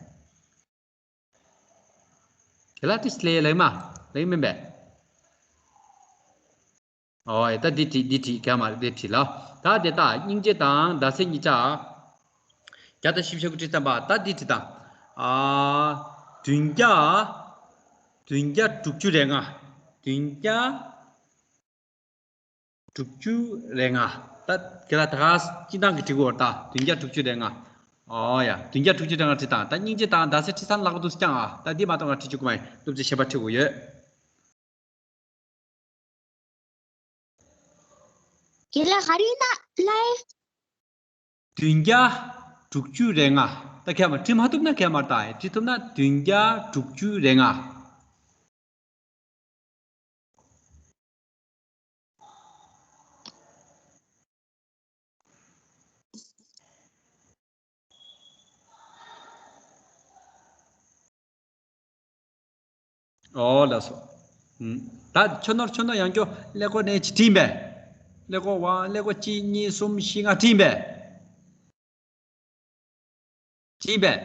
ཁྱེད་ལ་བཀྲ་ཤིས་བདེ་ལེགས་ལབ་མ་ལབ་མིན་པས། ཨོ་ད་འདི་བྲིས་འདི་བྲིས་ག་མ་རེད་འདི་བྲིས་ལ། ད་དེ་ད་སྙིང་རྗེ་དང་ཟླ་ཚེས་གཉིས་ཆ། བརྒྱ་དང་བཞི་བཅུ་ཞེ་དགུ་བྲིས་ཙམ་པ་ད་འདི་བྲིས་དང་། ཨ་བདུན་བརྒྱ། བདུན་བརྒྱ་དྲུག་ཅུ་རེ་ལྔ། བདུན་བརྒྱ་དྲུག་ཅུ་རེ་ལྔ། ད་དེ་ལ་ད་ག་སྤྱི་བཏང་གི་བྲིས་དགོས་ད་བདུན་བརྒྱ་དྲུག་ཅུ་རེ་ལྔ། ཨོ་ཡ་བདུན་བརྒྱ་དྲུག་ཅུ་རེ་ལྔ་བྲིས་དང་ད་སྙིང་རྗེ་དང་ཟླ་ཚེས་བྲིས་ཚར་ལག་པ་འདུག་སེ་ཀྱང་ཨ་ད་འདི་མ་གཏོགས་ང་བྲིས་བཅུག་གི་མ་ཡིན། སློབ་ཚན་གཞན་པ་བྲིས་དགོས་ཡོད། དེ་ལ་ག་རེ་ན་ལའི། བདུན་བརྒྱ་དྲུག་ཅུ་རེ་ལྔ། ད་གས་མ་བྲིས་མ་ཐུབ་ན་གས་མ་ད་བྲིས་ཐུབ་ན་བདུན་བརྒྱ་དྲུག་ཅུ་རེ་ལྔ། ཨོ་ལགས་སོ། ད་ཁྱོད་ནོར་ཁྱོད་ནོར་ཡང་སྐྱོ་ཀླད་ཀོར་ནས་ཅི་བྲིས་པས། ཀླད་ཀོར་བ་ཀླད་ཀོར་གཅིག་གཉིས་གསུམ་བཞི་ལྔ་བྲིས་པས། བྲིས་པས།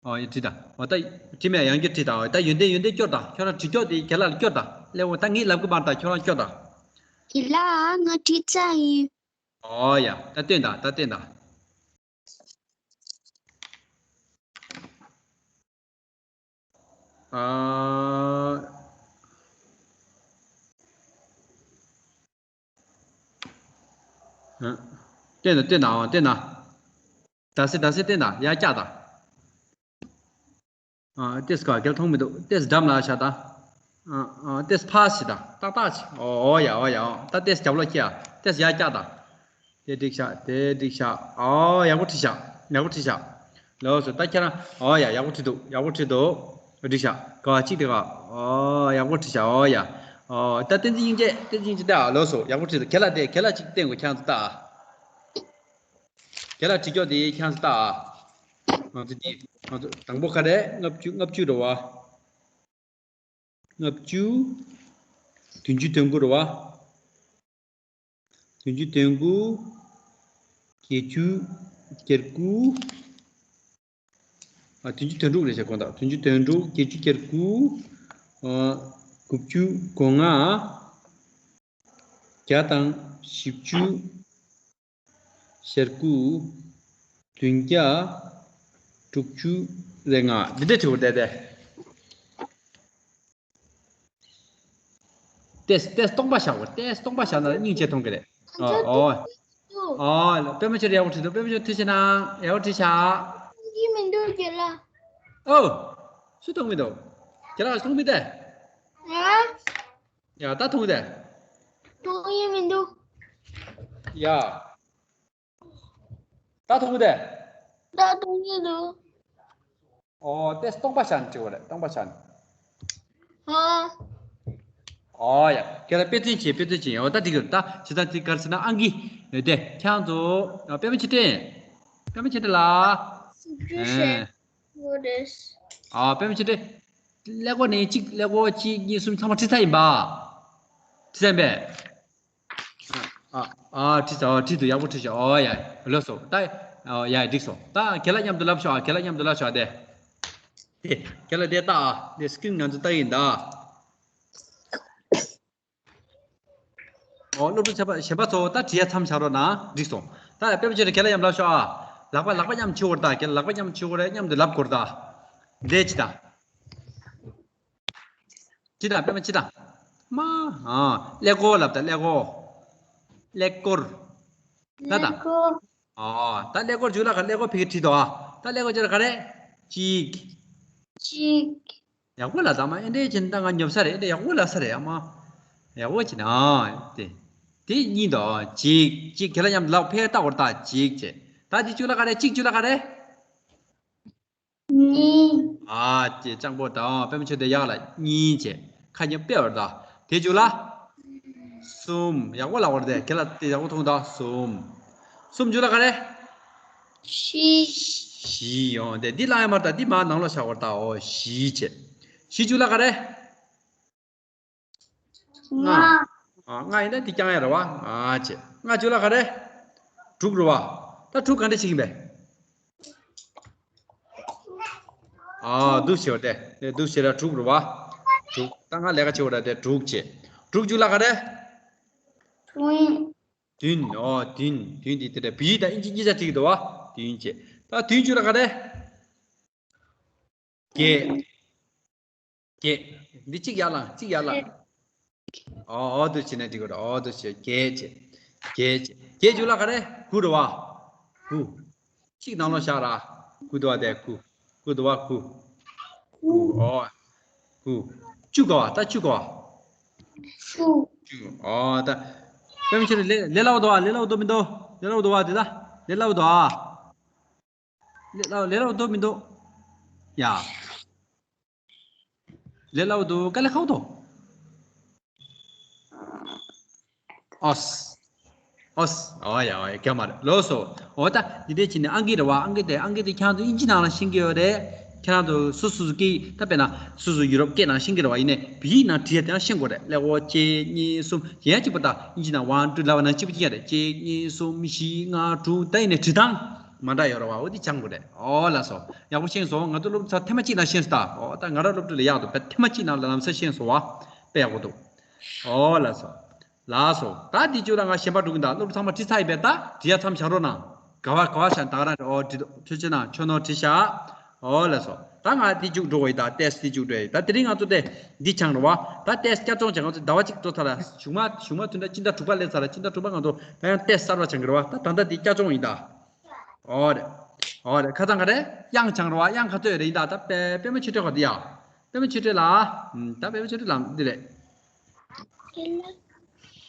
ཨོ་ཡ་བྲིས་ད་ཨོ་ད་བྲིས་མས་ཡང་སྐྱོ་བྲིས་ད་ཨོ་ད་ཡོན་ཏན་ཡོན་ཏན་སྐྱོར་ད་ཁྱོད་རང་བྲིས་སྐྱོར་དེ་རྒན་ལགས་ལ་སྐྱོར་ད་ཀླད་ཀོར་ད་ངས་ལབ་གི་མ་རེད་ད་ཁྱོད་རང་སྐྱོར་ད། རྒན་ལགས་ང་བྲིས་ཚར་ཡིན། ཨོ་ཡ་ད་སྟོན་ད་ད་སྟོན་ད། ཨ། ཨ། བསྟན་ན་བསྟན་ན་ཨ་བསྟན་ན། ད་སེ་ད་སེ་བསྟན་ན་ཡར་བཀྱག་ད། ཨ་ཏེས་ཀ་རྒྱབ་མཐོང་མི་འདུག་ཏེས་འགྲམ་ལ་བཞག་ད། ཨ་ཨ་ཏེས་ཕར་ཞིག་ད་ཏག་ཏག་ཅིག་ཨོ་ཡ་ཨོ་ཡ་ཨོ་ད་ཏེས་རྒྱབ་ལོག་ཁྱེར་ཡ་ཏེས་ཡར་བཀྱག་ད། དེ་འགྲིག་ཤག་དེ་འགྲིག་ཤག་ཨོ་ཡག་པོ་བྲིས་ཤག་ཡག་པོ་བྲིས་ཤག་ལགས་སོ་ད་ཁྱེད་རང་ཨོ་ཡ་ཡག་པོ་བྲིས་འདུག་ཡག་པོ་བྲིས་འདུག་འགྲིག་ཤག་ག་བ་གཅིག་དེ་ག་ཨོ་ཡག་པོ་བྲིས་ཤག་ཨོ་ཡ། ཨོ་ད་བསྟན་འཛིན་སྙིང་རྗེ་བསྟན་འཛིན་སྙིང་རྗེ་ད་ལགས་སོ་ཡག་པོ་བྲིས་འདུག་ཁྱེད་ལ་དེ་ཁྱེད་ལ་གཅིག་བསྟན་དགོས་ཁྱེད་ཚོ་ད། ཁྱེད་ལ་བྲིས་ཀྱོག་དེ་ཁྱེད་ཚོ་ད། ང་ཚོ་འདི་ང་ཚོ་དང་པོ་ག་རེ་ལྔ་བཅུ་ལྔ་བཅུ་རེད་བ། ལྔ་བཅུ། བདུན་ཅུ་དོན་དགུ་རེད་བ། བདུན་ཅུ་དོན་དགུ། བརྒྱད་ཅུ་གྱ་དགུ། ཨ་བདུན་ཅུ་དོན་དྲུག་རེད་ཤག་དགོངས་དག་བདུན་ཅུ་དོན་དྲུག་བརྒྱད་ཅུ་གྱ་དགུ། ཨ་དགུ་བཅུ་གོ་ལྔ། བརྒྱ་དང་བཞི་བཅུ། ཞེ་དགུ། བདུན་བརྒྱ། དྲུག་ཅུ་རེ་ལྔ། འདི་འདྲ་བྲིས་པ་བསྡད་དེ། ཏེས་ཏེས་སྟོང་པ་བཞག་པ་ཏེས་སྟོང་པ་བཞག་ན་སྙིང་རྗེ་མཐོང་གི་རེད། ཨོ་ཨོ། ཨོ་པད་མ་ཆེ་རེ་ཡག་པོ་བྲིས་འདུག་པད་མ་ཆེ་ཐུགས་རྗེ་གནང་ཡག་པོ་བྲིས་ཤག་ཡིན་མི་འདུག་རྒན་ལགས། ཨོ། སུ་མཐོང་མི་འདུག་རྒན་ལགས་མཐོང་མི་འདུག་ཨ། ཡ་ད་མཐོང་དེ། མཐོང་ཡས་མི་འདུག་ཡ། ད་མཐོང་དེ། ད་མཐོང་ཡས་འདུག་ཨོ་དེ་སྟོང་པ་བཞག་ནས་བྲིས་པ་རེད་སྟོང་པ་བཞག་ནས། ཨ། ཨོ་ཡ་ཁྱེད་ལ་དཔེ་མཚོན་བྱེད་དཔེ་མཚོན་བྱེད་ཨོ་ད་འགྲིག་གི་རེད་ད་བྱེད་སྟངས་དེ་ག་རེ་ཟེར་ན་ཨང་ཀི་དེ་ཁྱེད་ཚོ་པད་མ་ཆེ་སྟེ། པད་མ་ཆེ་སྟེ་ལ། སུ་བྲིས་ཤེས། ཨོ་རེད། ཨ་པད་མ་ཆེ་སྟེ། ཀླད་ཀོར་ནས་གཅིག་ཀླད་ཀོར་གཅིག་གཉིས་གསུམ་ཚང་མ་བྲིས་ཚར་ཡིན་པ། བྲིས་ཚར་ཡིན་པས། ཨ་ཨ་བྲིས་ཚར་ཨ་བྲིས་འདུག་ཡག་པོ་བྲིས་ཤག་ཨོ་ཡ་ལགས་སོ་ད། ཨོ་ཡ་འགྲིག་སོང་ད་ཁྱེད་ལ་མཉམ་དུ་ལབ་ཤོག་ཨ་ཁྱེད་ལ་མཉམ་དུ་ལབ་ཤོག་ཨ་དེ། དེ་ཁྱེད་ལ་དེ་ལྟ་ཨ་དེ་སི་ཀི་རིན་ང་ཚོ་ལྟ་ཡིན་ད། ཨོ་སློབ་ཕྲུག་ཚན་པ་གཞན་པ་ཚོ་ད་བྲིས་ཡ་མཚམས་བཞག་རོགས་གནང་འགྲིག་སོང་། ད་དཔེ་མ་ཆེ་རེ་ཁྱེད་ལ་མཉམ་ལབ་ཤོག་ཨ། ལག་པ་ལག་པ་མཉམ་མཆིའོ་ད་ཁྱེད་ལག་པ་མཉམ་མཆིའོ་རེ་མཉམ་དུ་ལབ་དགོས་ད། འདས་ཅི་ད། ཅི་ད་དཔེ་མ་ཅི་ད། མ། ཨ་ཀླད་ཀོར་ལབ་ད་ཀླད་ཀོར། ཀླད་ཀོར། ད་ད། ཀླད་ཀོར། ཨ་ད་ཀླད་ཀོར་འཇུག་ལ་ག་ཀླད་ཀོར་ཕ་གིར་བྲིས་དོ་ཨ། ད་ཀླད་ཀོར་འཇུག་ལ་ག་རེ། གཅིག་གཅིག་ཡག་པོ་ལ་ད་མ་ཨེ་འདྲས་ཅན་ད་ང་ཉོབ་ས་རེད་ཨེ་འདྲས་ཡག་པོ་ལ་ས་རེད་ཨ་མ། ཡག་པོ་ཅི་ན་ཨ། དེ། དེ་གཉིས་དོ་གཅིག་གཅིག་ཁྱེད་ལ་མཉམ་དུ་ལབ་ཕེ་ལྟ་བར་ད་གཅིག་བྱས། ད་དེ་བཅུ་ལ་ག་རེ་གཅིག་བཅུ་ལ་ག་རེ། གཉིས། ཨ་ཅེ་སྤྱང་པོ་དང་པད་མ་ཆེ་དེ་ཡག་ལ་གཉིས་བྱས་ཁ་ཉེ་དཔེ་བར་ད་དེ་བཅུ་ལ། གསུམ། ཡག་པོ་ལབ་པ་རེད་དེ་ཁྱེད་ལ་དེ་ཡག་པོ་མཐོང་དང་གསུམ། གསུམ་བཅུ་ལ་ག་རེ། བཞི། བཞི་ཡོང་དེ་འདི་ལ་ཡང་མར་ད་འདི་མར་ནང་ལ་བཞག་པར་ད་ཨོ་བཞི་བྱས། བཞི་བཅུ་ལ་ག་རེ། ལྔ། ལྔ། ཨ་ལྔ་ཡིན་ན་འདི་རྐྱང་ཡ་རེད་བ་ལྔ་བྱས། ལྔ་བཅུ་ལ་ག་རེ། དྲུག་རེད་བ། ད་དྲུག་ག་འདྲ་ཞིག་ཡིན་པས། ཨ་འདུག་བྱས་པ་དེ། དེ་འདུག་བྱས་ལ་དྲུག་རེད་བ། དྲུག་ད་ང་ལས་ཀ་བྱེད་པ་རེད་དེ་དྲུག་བྱས། དྲུག་བཅུ་ལ་ག་རེ། བདུན། བདུན། ཨོ། བདུན། བདུན་འདི་དེ་འདྲ་བོད་ཡིག་དང་དབྱིན་ཇི་གཉིས་ཆ་བྲིས་ཀྱི་འདུག་བ། བདུན་བྱས། ད་བདུན་བཅུ་ལ་ག་རེ། བརྒྱད། བརྒྱད། འདི་གཅིག་ཡར་ལངས། གཅིག་ཡར་ལངས། ཨོ། ཨོ་དུ་བྱས་ན་འགྲིག་གི་རེད། ཨོ་དུ་བྱས། བརྒྱད་བྱས། བརྒྱད་བྱས། བརྒྱད་བཅུ་ལ་ག་རེ། དགུ་རེད་བ། དགུ། གཅིག་ནང་ལོགས་བཞག་ར། དགུ་འདུག་བ། དེ་དགུ། དགུ་འདུག་བ། དགུ། དགུ། ཨོ། དགུ། བཅུ་ག་བ། ད་བཅུ་ག་བ། བཅུ། བཅུ། ཨོ་ད། པད་མ་ཆོས་སྒྲོན་ལས་ལས་སླ་བོ་འདུག་བ། ལས་སླ་བོ་འདུག་མི་འདུག་ལས་སླ་བོ་འདུག་བ། དེ་ད་ལས་སླ་བོ་འདུག་ཨ། ལས་སླ་བོ། ལས་སླ་བོ་འདུག་མི་འདུག་ཡ། ལས་སླ་བོ་འདུག་དཀའ་ལས་ཁག་པོ་འདུག་ཨོས། ཨོས། ཨོ་ཡ། ཨོ་ཡ། ག་མ་རེད། ལགས་སོ། འོ་ད་འདི་འདྲས་བྱས་ནས་ཨང་ཀི་རེད་བ། ཨང་ཀི་དེ། ཨང་ཀི་དེ་ཁྱེད་རང་ཚོ་དབྱིན་ཇི་ནང་ལ་ཤེས་ཀྱི་ཡོད་རེད། ཁྱེད་རང་ཚོ་སོ་སོ་སོ་སྐད། ད་དཔེར་ན་སོ་སོ་ཡུ་རོབ་སྐད་ནང་ཤེས་ཀྱི་རེད་བ། ཡིན་ནའི་བོད་ཡིག་ནང་བྲིས་ཡ་དེ་ཡང་ཤེས་དགོས་རེད། ཀླད་ཀོར་གཅིག་གཉིས་གསུམ། གཞན་གཅིག་པ་ད་དབྱིན་ཇི་ནང་ཝན་ཊུ་ལབ་པ་ནང་གཅིག་པ་གཅིག་རྐྱང་རེད། གཅིག་གཉིས་གསུམ་བཞི་ལྔ་དྲུག་ད་ཡིན་ནའི་བྲིས་སྟངས་མ་འདྲ་ཡོད་རེད་བ། འོ་དེ་སྦྱང་དགོས་རེད། ཨོ་ལགས་སོ། ཡག་པོ་ཤེས་སོང་། ང་ཚོ་སློབ་ཕྲུག་ཚོ་ཐེངས་མ་གཅིག་ནང་ཤེས་སོང་ད། ཨོ་ད་ང་རང་སློབ་ཕྲུག་ལ་ཡག་འདུག་དཔེ་ཐེངས་མ་གཅིག་ནང་ལ་ལམ་སང་ཤེས་སོང་བ། དཔེ་ཡག་པོ་འདུག་ཨོ་ལགས་སོ། ལགས་སོ། ད་འདི་བཅུ་ལ་ང་གཞན་པ་འགྲོ་གི་འདུག་སློབ་ཕྲུག་ཚང་མ་བྲིས་ཚར་ཡིན་པས། ད་བྲིས་ཡ་མཚམས་བཞག་རོགས་གནང་། ག་བ་ག་བ་བཞག་ད་ག་རང་རེད། ཨོ་བྲིས། ཐུགས་རྗེ་གནང་། ཁྱོད་ནོར་བྲིས་ཤག་ཨོ་ལགས་སོ། ད་ང་འདི་མཇུག་འགྲོ་བ་ཡིན། ད་ཏེས་འདི་མཇུག་འགྲོ་ཡིན། ད་དེ་རིང་ང་ཚོ་དེ་འདི་སྦྱངས་རེད་བ། ད་ཏེས་བསྐྱར་སྦྱོང་བྱས། ང་ཚོ་ཟླ་བ་གཅིག་འགྲོ་ཚར་ལ། གཞུག་མ་གཞུག་མ་ཐུན་ད་སྤྱི་ཟླ་དྲུག་པ་སླེབས་ཚར་ལ། སྤྱི་ཟླ་དྲུག་པ་ང་ཚོ་ད་ཡང་ཏེས་གསར་པ་སྦྱང་གི་རེད་བ། ད་ད་ལྟ་འདི་བསྐྱར་སྦྱོང་ཡིན་ད། ཨོ་རེད། ཨོ་རེད། ཁ་སང་ག་རེ། དབྱངས་སྦྱངས་རེད་བ། དབྱངས་ག་ཚོད་རེད་ཡིན་ད། ད་པད་པད་མ་ཆོས་སྒྲོན་ག་དེ་ཡ། པད་མ་ཆོས་སྒྲོན་ལ། ཨམ། ད་པད་མ་ཆོས་སྒྲོན་ལ་འདི་རེད།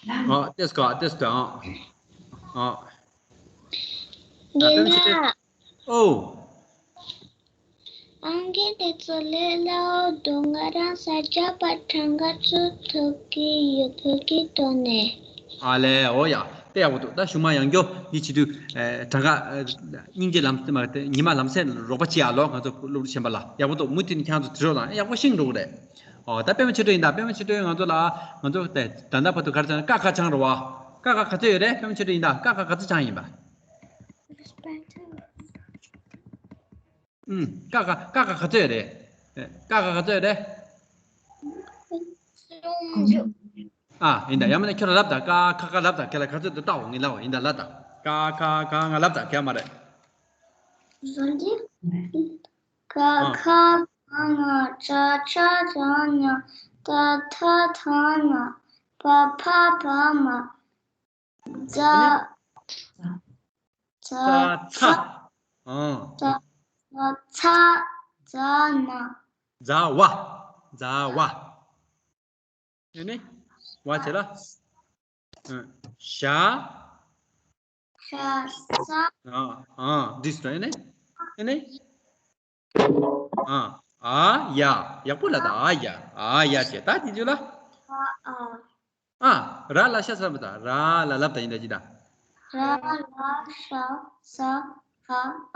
ཨ། ཏེས་ག་ཏེས་ག་ཨ། ཨ། ད་པད་མ་ཆོས་སྒྲོན། ཨོ། ཨང་ཀི་དེ་ཚོ་ལས་སླ་བོ་འདུག་ང་རང་ས་སྐྱ་པ་གྲངས་ཀ་ཚོ་ཐོབ་ཀྱི་ཡོད། བོད་ཀྱི་ཐོག་ནས། ཨ་ལས། འོ་ཡ། དཔེ་ཡག་པོ་འདུག་ད་གཞུག་མ་ཡང་བསྐྱར་འདི་བྱེད་དུས། ཨེ། གྲངས་ཀ། ཨེ། སྙིང་རྗེ་ལམ་སེང་མ་རེད། ཉི་མ་ལམ་སེང་རོགས་པ་བྱེད་ཡ་ལོ། ང་ཚོ་སློབ་ཕྲུག་གཞན་པ་ལ་ཡག་པོ་འདུག་མུ་མཐུད་ནས་ཁྱེད་ཚོ་བྲིས་རོགས་དང་། ཡག་པོ་ཤེས་འགྲོ་གི་རེད། ཨོ་ད་པད་མ་ཆོས་སྒྲོན་ཡིན་ད། པད་མ་ཆོས་སྒྲོན་ང་ཚོ་ལ། ང་ཚོ་དེ་ད་ལྟ་བར་དུ་ག་རེ་སྦྱངས། ཀ་ཁ་སྦྱངས་རེད་བ། ཀ་ཁ་ག་ཚོད་ཡོད་རེད། པད་མ་ཆོས་སྒྲོན་ཡིན་ད། ཀ་ཁ་ག་ཚོད་སྦྱངས་ཡིན་པ། ཨུམ། ཀ་ཁ། ཀ་ཁ་ག་ཚོད་རེད། ཀ་ཁ་ག་ཚོད་རེད། ཨ། ཡིན་ད། ཡང་མིན་ན་ཁྱོད་རང་ལབ་དང་། ཀ་ཁ་ག་ལབ་དང་། ཁྱེད་ལ་ག་ཚོད་འདུག་ལྟ་འོ། ངས་ལབ་འོ། ཡིན་ད། ལབ་དང་། ཀ་ཁ་ག་ང་ལབ་དང་། ཁྱེད་མ་རེད། ཀ་ཨ་ཁ་ག་ང་། ཅ་ཆ་ཇ་ཉ། ཏ་ཐ་ད་ན། པ་ཕ་བ་མ། ཛ། ཛ་ཚ། ཨང་། ཛ། ཛ་ཚ། ཛ་ན། ཛ་ཝ། ཛ་ཝ། ཨེ་ནི། ཝ་བྱས་ལ། ཨང་། ཞ། ཞ་ས། ཨང་། ཨང་། འདི་སུ་ཨེ་ནི། ཨེ་ནི། ཨ། ཨ་ཡ། ཡག་པོ་ལབ་དང་། ཨ་ཡ། ཨ་ཡ་བྱས། ད་དེ་དུས་ལ། ཨ་ཨ། ཨ། ར་ལ་ཤ་ས་ལབ་དང་། ར་ལ་ལབ་དང་། ཡིན་ད་ཅི་ད། ར་ལ་ཤ་ས་ཧ་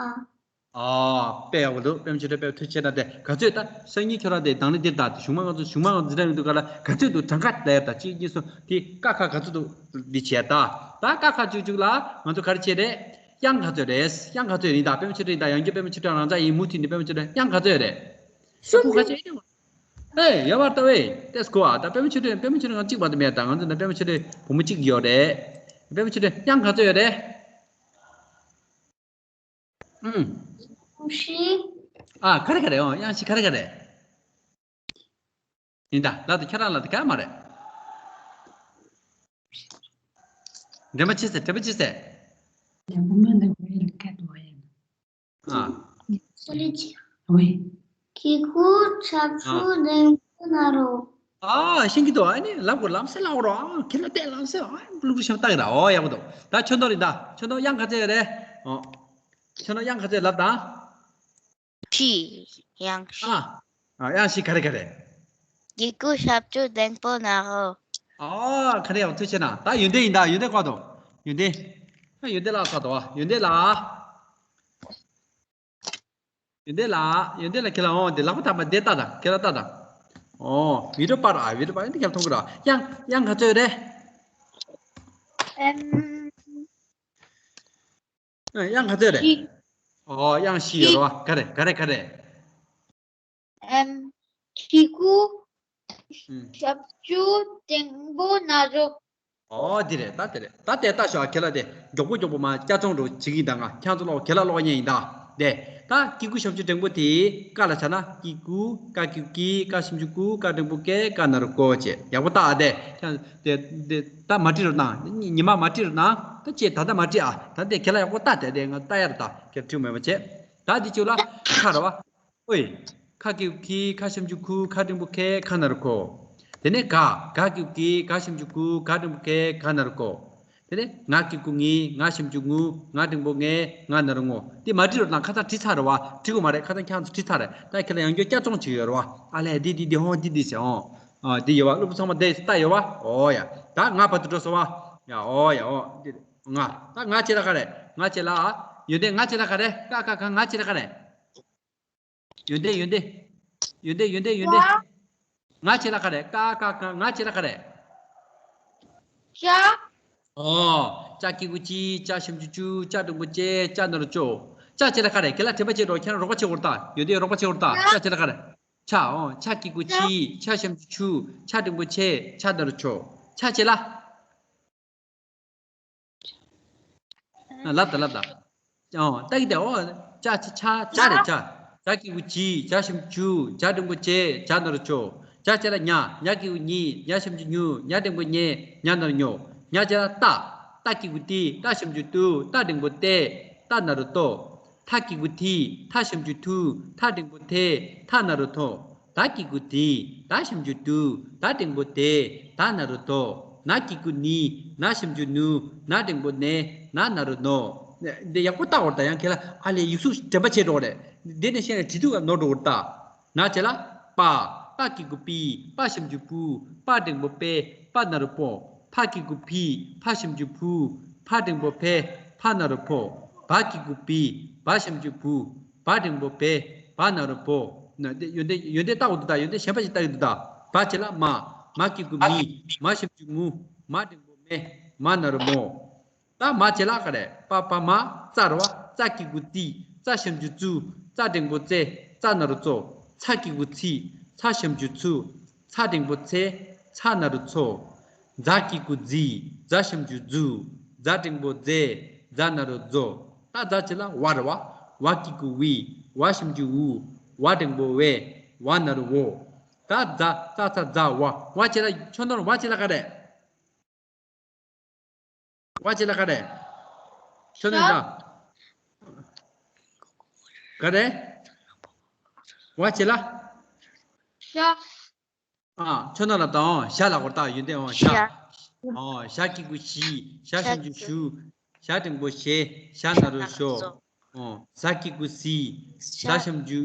ཨ། ཨ། དཔེ་ཡག་པོ་འདུག་པད་མ་ཆོས་སྒྲོན། དཔེ་ཐུགས་རྗེ་ཆེ་གནང་། དེ་ག་ཚོད་ད་སང་ཉིན་ཁྱོད་རང་དེ་དང་ལེན་འདིར་ད། གཞུག་མ་ང་ཚོ། གཞུག་མ་ང་ཚོ་འཛིན་གྲྭ་ཡོང་དུས་ག་ལ་ག་ཚོད་འདུག་གྲངས་ཀ་ལབ་ཡ་ད། གཅིག་གཉིས་གསུམ། དེ་ཀ་ཁ་ག་ཚོད་འདུག་འདི་བྱས་ད། ད་ཀ་ཁ་བཅུ་བཅུ་ལ་ང་ཚོ་ག་རེ་བྱས་རེད། དབྱངས་ག་ཚོད་རེད། དབྱངས་ག་ཚོད་རེད་ད། པད་མ་ཆོས་སྒྲོན་ཡིན་ད། ཡང་བསྐྱར་པད་མ་ཆོས་སྒྲོན་རང་འཇགས་ཡིན། མུ་མཐུད་ནས་པད་མ་ཆོས་སྒྲོན། དབྱངས་ག་ཚོད་རེད། གསུམ་པོ་ག་ཚོད་ཡིན། ཨེ། ཡ་བར་ལྟ་བས་ཏེས་གོ་ཨ། ད་པད་མ་ཆོས་སྒྲོན། པད་མ་ཆོས་སྒྲོན་ང་གཅིག་མ་གཏོགས་མེད་ད། ང་ཚོ་ནང་པད་མ་ཆོས་སྒྲོན་བུ་མོ་གཅིག་ཡོད་རེད། པད་མ་ཆོས་སྒྲོན། དབྱངས་ག་ཚོད་ཡོད་རེད། ཨུམ། དབྱངས་བཞི། ཨ། ག་རེ་ག་རེ། ཨོ། དབྱངས་བཞི་ག་རེ་ག་རེ། ཡིན་ད། ལབ་དང་། ཁྱེད་རང་ལབ་དང་། ག་མ་རེད། འདྲེན་པ་ཆེ་ཟེར། འདྲེན་པ་ཆེ་ཟེར། ཨ། སོ་ལེ་ཅི། ཝེ། གི་གུ་ཞབས་ཀྱུ་ལྡེམ་པོ་ན་རོ། ཨ། ཤེས་ཀྱི་འདུག་ཨ་ནི་ལབ་དགོས། ལམ་སེང་ལབ་དགོས་རོ། ཨ། ཁྱེད་ལ་བལྟས་ལམ་སེང་། ཨ། ལུག་ལུག་ཤམ་ལྟ་གི་ར། ཨོ་ཡག་པོ་འདུག་ད་ཁྱོད་ནོར་ཡིན་ད། ཁྱོད་ནོར་དབྱངས་ག་ཚོད་ཡོད་རེད། ཨོ། ཁྱོད་ནོར་དབྱངས་ག་ཚོད་ཡོད་ལབ་དང་། བཞི། དབྱངས་བཞི། ཨ། ཨ། དབྱངས་བཞི་ག་རེ་ག་རེ། གི་གུ་ཞབས་ཀྱུ་ལྡེམ་པོ་ན་རོ། ཨ། ག་རེ་ཡག་པོ་ཐུགས་རྗེ་ཆེ་གནང་། ད་ཡོན་ཏན་ཡིན་ད། ཡོན་ཏན་བཀག་དང་། ཡོན་ཏན། ཨ། ཡོན་ཏན་ལགས་ཚར་དང་། ཡོན་ཏན་ལགས། ཡོན་ཏན་ལགས། ཡོན་ཏན་ལགས། ཁྱེད་ལ་འོང་དེ་ལག་པ་ཐམ་པ་དེ་ལྟ་དང་། ཁྱེད་ལ་ལྟ་དང་། ཨོ། བི་ཌི་ཡོ་པར། ཨ། བི་ཌི་ཡོ་པར་འདི་རྒྱབ་མཐོང་གི་ར། དབྱངས། དབྱངས་ག་ཚོད་རེད། ཨེམ། ཨ། དབྱངས་ག་ཚོད་རེད། བཞི། ཨོ། དབྱངས་བཞི་ཡོད་རེད་བ། ག་རེ་ག་རེ་ག་རེ། ཨེམ། གི་གུ། ཨུམ། ཞབས་ཀྱུ་ལྡེམ་པོ་ན་རོ། ཨོ་དེ་རེད། ད་དེ་རེད། ད་དེ་ལྟ་ཤོག་ཁྱེད་ལ་དེ་མགྱོགས་པོ་མགྱོགས་པོ་མ་བསྐྱར་སྦྱོང་རུ་བྱེད་ཀྱིན་ད། ང་ཁྱེད་ཚོ་ལོག་ཁྱེད་ལ་ཀློག་ཉན་ཡིན་ད། དེ་ད་ཀི་གུ་ཞབས་ཀྱུ་འགྲེང་བུ་དེ་ཀ་ལ་ཆ་ན་ཀི་གུ། ཀ་ཀི་གུ་ཀི། ཀ་ཞབས་ཀྱུ་ཀུ། ཀ་འགྲེང་བུ་ཀེ། ཀ་ན་རོ་ཀོ་བྱས། ཡག་པོ་ལྟ་ཨ། དེ་ཁྱེད་དེ་དེ་ད་མ་བྲིས་རོགས་གནང་། ཉི་མ་མ་བྲིས་རོགས་གནང་། ད་ཅེས་ད་ལྟ་མ་བྲིས་ཨ། ད་དེ་ཁྱེད་ལ་ཡག་པོ་ལྟ། དེ་དེ་ང་ལྟ་ཡར་ད་ཁྱེད་བྲིས་མེད་པ་བྱས། ད་དེ་ཅུ་ལ་ཁ་ར་བ། ཨོའི། ཁ་ཀི་གུ་ཁི། ཁ་ཞབས་ཀྱུ་ཁུ། ཁ་འགྲེང་བུ་ཁེ། ཁ་ན་རོ་ཁོ། དེ་ནས་ག། ག་ཀི་གུ་གི། ག་ཞབས་ཀྱུ་གུ། ག་འགྲེང་བུ་གེ། ག་ན་རོ་གོ། དེ་ནས་ང་ཀི་གུ་ངི། ང་ཞབས་ཀྱུ་ངུ། ང་འགྲེང་བུ་ངེ། ང་ན་རོ་ངོ། དེ་མ་བྲིས་རོགས་གནང་། ཁ་སང་བྲིས་ཚར་རེད་བ། བྲིས་དགོས་མ་རེད། ཁ་སང་ཁྱེད་ཚོ་བྲིས་ཚར་རེད། ད་ཁྱེད་ལ་ཡང་བསྐྱར་བསྐྱར་སྦྱོང་བྱེད་ཀྱི་ཡོད་རེད་བ། ཨ་ལས་འདི་འདི་འདི་ཧོ་འདི་འདི་ཟེར་ཨོ། ཨ་འདི་ཡོད་བ། སློབ་ཕྲུག་ཚང་མ་འདི་ལྟ་ཡོད་བ། ཨོ་ཡ། ད་ང་བར་དུ་འགྲོ་སོང་བ། ཡ་ཨོ་ཡ་ཨོ། འདི་ང་། ད་ང་བྱེད་ལ་ག་རེད། ང་བྱེད་ལ། ཡོན་ཏན་ང་བྱེད་ལ་ག་རེད། ཀ་ཀ་ཀ། ང་བྱེད་ལ་ག་རེད། ཡོན་ཏན་ཡོན་ཏན། ཡོན་ཏན་ཡོན་ཏན་ཡོན་ཏན། ང་བྱེད་ལ་ག་རེད། ཀ་ཀ་ཀ། ང་བྱེད་ལ་ག་རེད། ཤ། ཨོ། ཅ་ཀི་གུ་ཅི། ཅ་ཞབས་ཀྱུ་ཅུ། ཅ་འགྲེང་བུ་ཅེ། ཅ་ན་རོ་ཅོ། ཅ་བྱེད་ལ་ག་རེད། ཁྱེད་ལ་དྲན་པ་བྱེད་རོགས། ཁྱེད་རང་རོགས་པ་བྱེད་འོར་ད། ཡོན་ཏན་རོགས་པ་བྱེད་འོར་ད། ཅ་བྱེད་ལ་ག་རེད། ཆ། ཨོ། ཆ་ཀི་གུ་ཆི། ཆ་ཞབས་ཀྱུ་ཆུ། ཆ་འགྲེང་བུ་ཆེ། ཆ་ན་རོ་ཆོ། ཆ་བྱེད་ལ། ལབ་ད་ལབ་ད། ཨོ་ད་གི་དེ་ཨོ། ཅ་ཆ་ཆ་ཆ་རེད་ཆ། ཅ་ཀི་གུ་ཅི། ཅ་ཞབས་ཀྱུ་ཅ། ཅ་འགྲེང་བུ་ཅེ། ཅ་ན་རོ་ཅོ། ཅ་བྱེད་ལ་ཉ། ཉ་ཀི་གུ་ཉི། ཉ་ཞབས་ཀྱུ་ཉུ། ཉ་ན་རོ་ཉོ། ཉ་བྱེད་ལ་ཏ། ཏ་ཀི་གུ་ཏི། ཏ་ཞབས་ཀྱུ་ཏུ། ཏ་འགྲེང་བུ་ཏེ། ཏ་ན་རོ་ཏོ། ཐ་ཀི་གུ་ཐི། ཐ་ཞབས་ཀྱུ་ཐུ། ཐ་འགྲེང་བུ་ཐེ། ཐ་ན་རོ་ཐོ། ད་ཀི་གུ་དི། ད་ཞབས་ཀྱུ་དུ། ད་འགྲེང་བུ་དེ། ད་ན་རོ་དོ། ན་ཀི་གུ་ནི། ན་ཞབས་ཀྱུ་ནུ། ན་འགྲེང་བུ་ནེ། ན་ན་རོ་ནོ། འདི་ཡག་པོ་བལྟ་བར་ད། ཡང་ཁྱེད་ལ་ཨ་ལས་ཡིག་གཟུགས་དྲན་པ་བྱེད་འགྲོ་རེད། འདི་ནས་བཤད་ནས་བྲིས་དུས་ཀ་ནོར་འགྲོ་བར་ད། ན་བྱེད་ལ། པ། པ་ཀི་གུ་པི། པ་ཞབས་ཀྱུ་པུ། པ་འགྲེང་བུ་པེ། པ་ན་རོ་པོ། ཕ་ཀི་གུ་ཕི། ཕ་ཞབས་ཀྱུ་ཕུ། ཕ་འགྲེང་བུ་ཕེ། ཕ་ན་རོ་ཕོ། བ་ཀི་གུ་བི། བ་ཞབས་ཀྱུ་བུ། བ་འགྲེང་བུ་བེ། བ་ན་རོ་བོ། ན་དེ་ཡོན་ཏན་ཡོན་ཏན་ལྟ་འོ་འདུག་ད། ཡོན་ཏན་གཞན་པ་ཞིག་ལྟ་ཡོད་འདུག་ད། བ་བྱེད་ལ་མ། མ་ཀི་གུ་མི། མ་ཞབས་ཀྱུ་མུ། མ་འགྲེང་བུ་མེ། མ་ན་རོ་མོ། ད་མ་བྱེད་ལ་ག་རེ། པ་བ་མ། ཙ་རོ་བ། ཙ་ཀི་གུ་ཙི། ཙ་ཞབས་ཀྱུ་ཙུ། ཙ་འགྲེང་བུ་ཙེ། ཙ་ན་རོ་ཙོ། ཚ་ཀི་གུ་ཚི། ཚ་ཞབས་ཀྱུ་ཚུ། ཚ་འགྲེང་བུ་ཚེ། ཚ་ན་རོ་ཚོ། ཛ་ཀི་གུ་ཛི། ཛ་ཞབས་ཀྱུ་ཛུ། ཛ་འགྲེང་བུ་ཛེ། ཛ་ན་རོ་ཛོ། ད་ཛ་བྱེད་ལ་ཝ་རེད་བ། ཝ་ཀི་གུ་ཝི། ཝ་ཞབས་ཀྱུ་ཝུ། ཝ་འགྲེང་བུ་ཝེ། ཝ་ན་རོ་ཝོ། ད་ཛ་ཙ་ཚ་ཛ་ཝ། ཝ་བྱེད་ལ་ཁྱོད་ནོར་ཝ་བྱེད་ལ་ག་རེ། ཝ་བྱེད་ལ་ག་རེ། ཁྱོད་ནོར་ད། ག་རེ། ཝ་བྱེད་ལ། ཤ། ཨ། ཁྱོད་ན་ལ་དང་ཞ་ལ་གོ་ད། ཡོན་ཏན་འོ་ཞ། ཞ། ཨོ་ཞ་ཀི་གུ་ཞི། ཞ་ཞབས་ཀྱུ་ཞུ། ཞ་འགྲེང་བུ་ཞེ། ཞ་ན་རོ་ཞོ། ཨོ་ཟ་ཀི་གུ་ཟི། ཟ་ཞབས་ཀྱུ་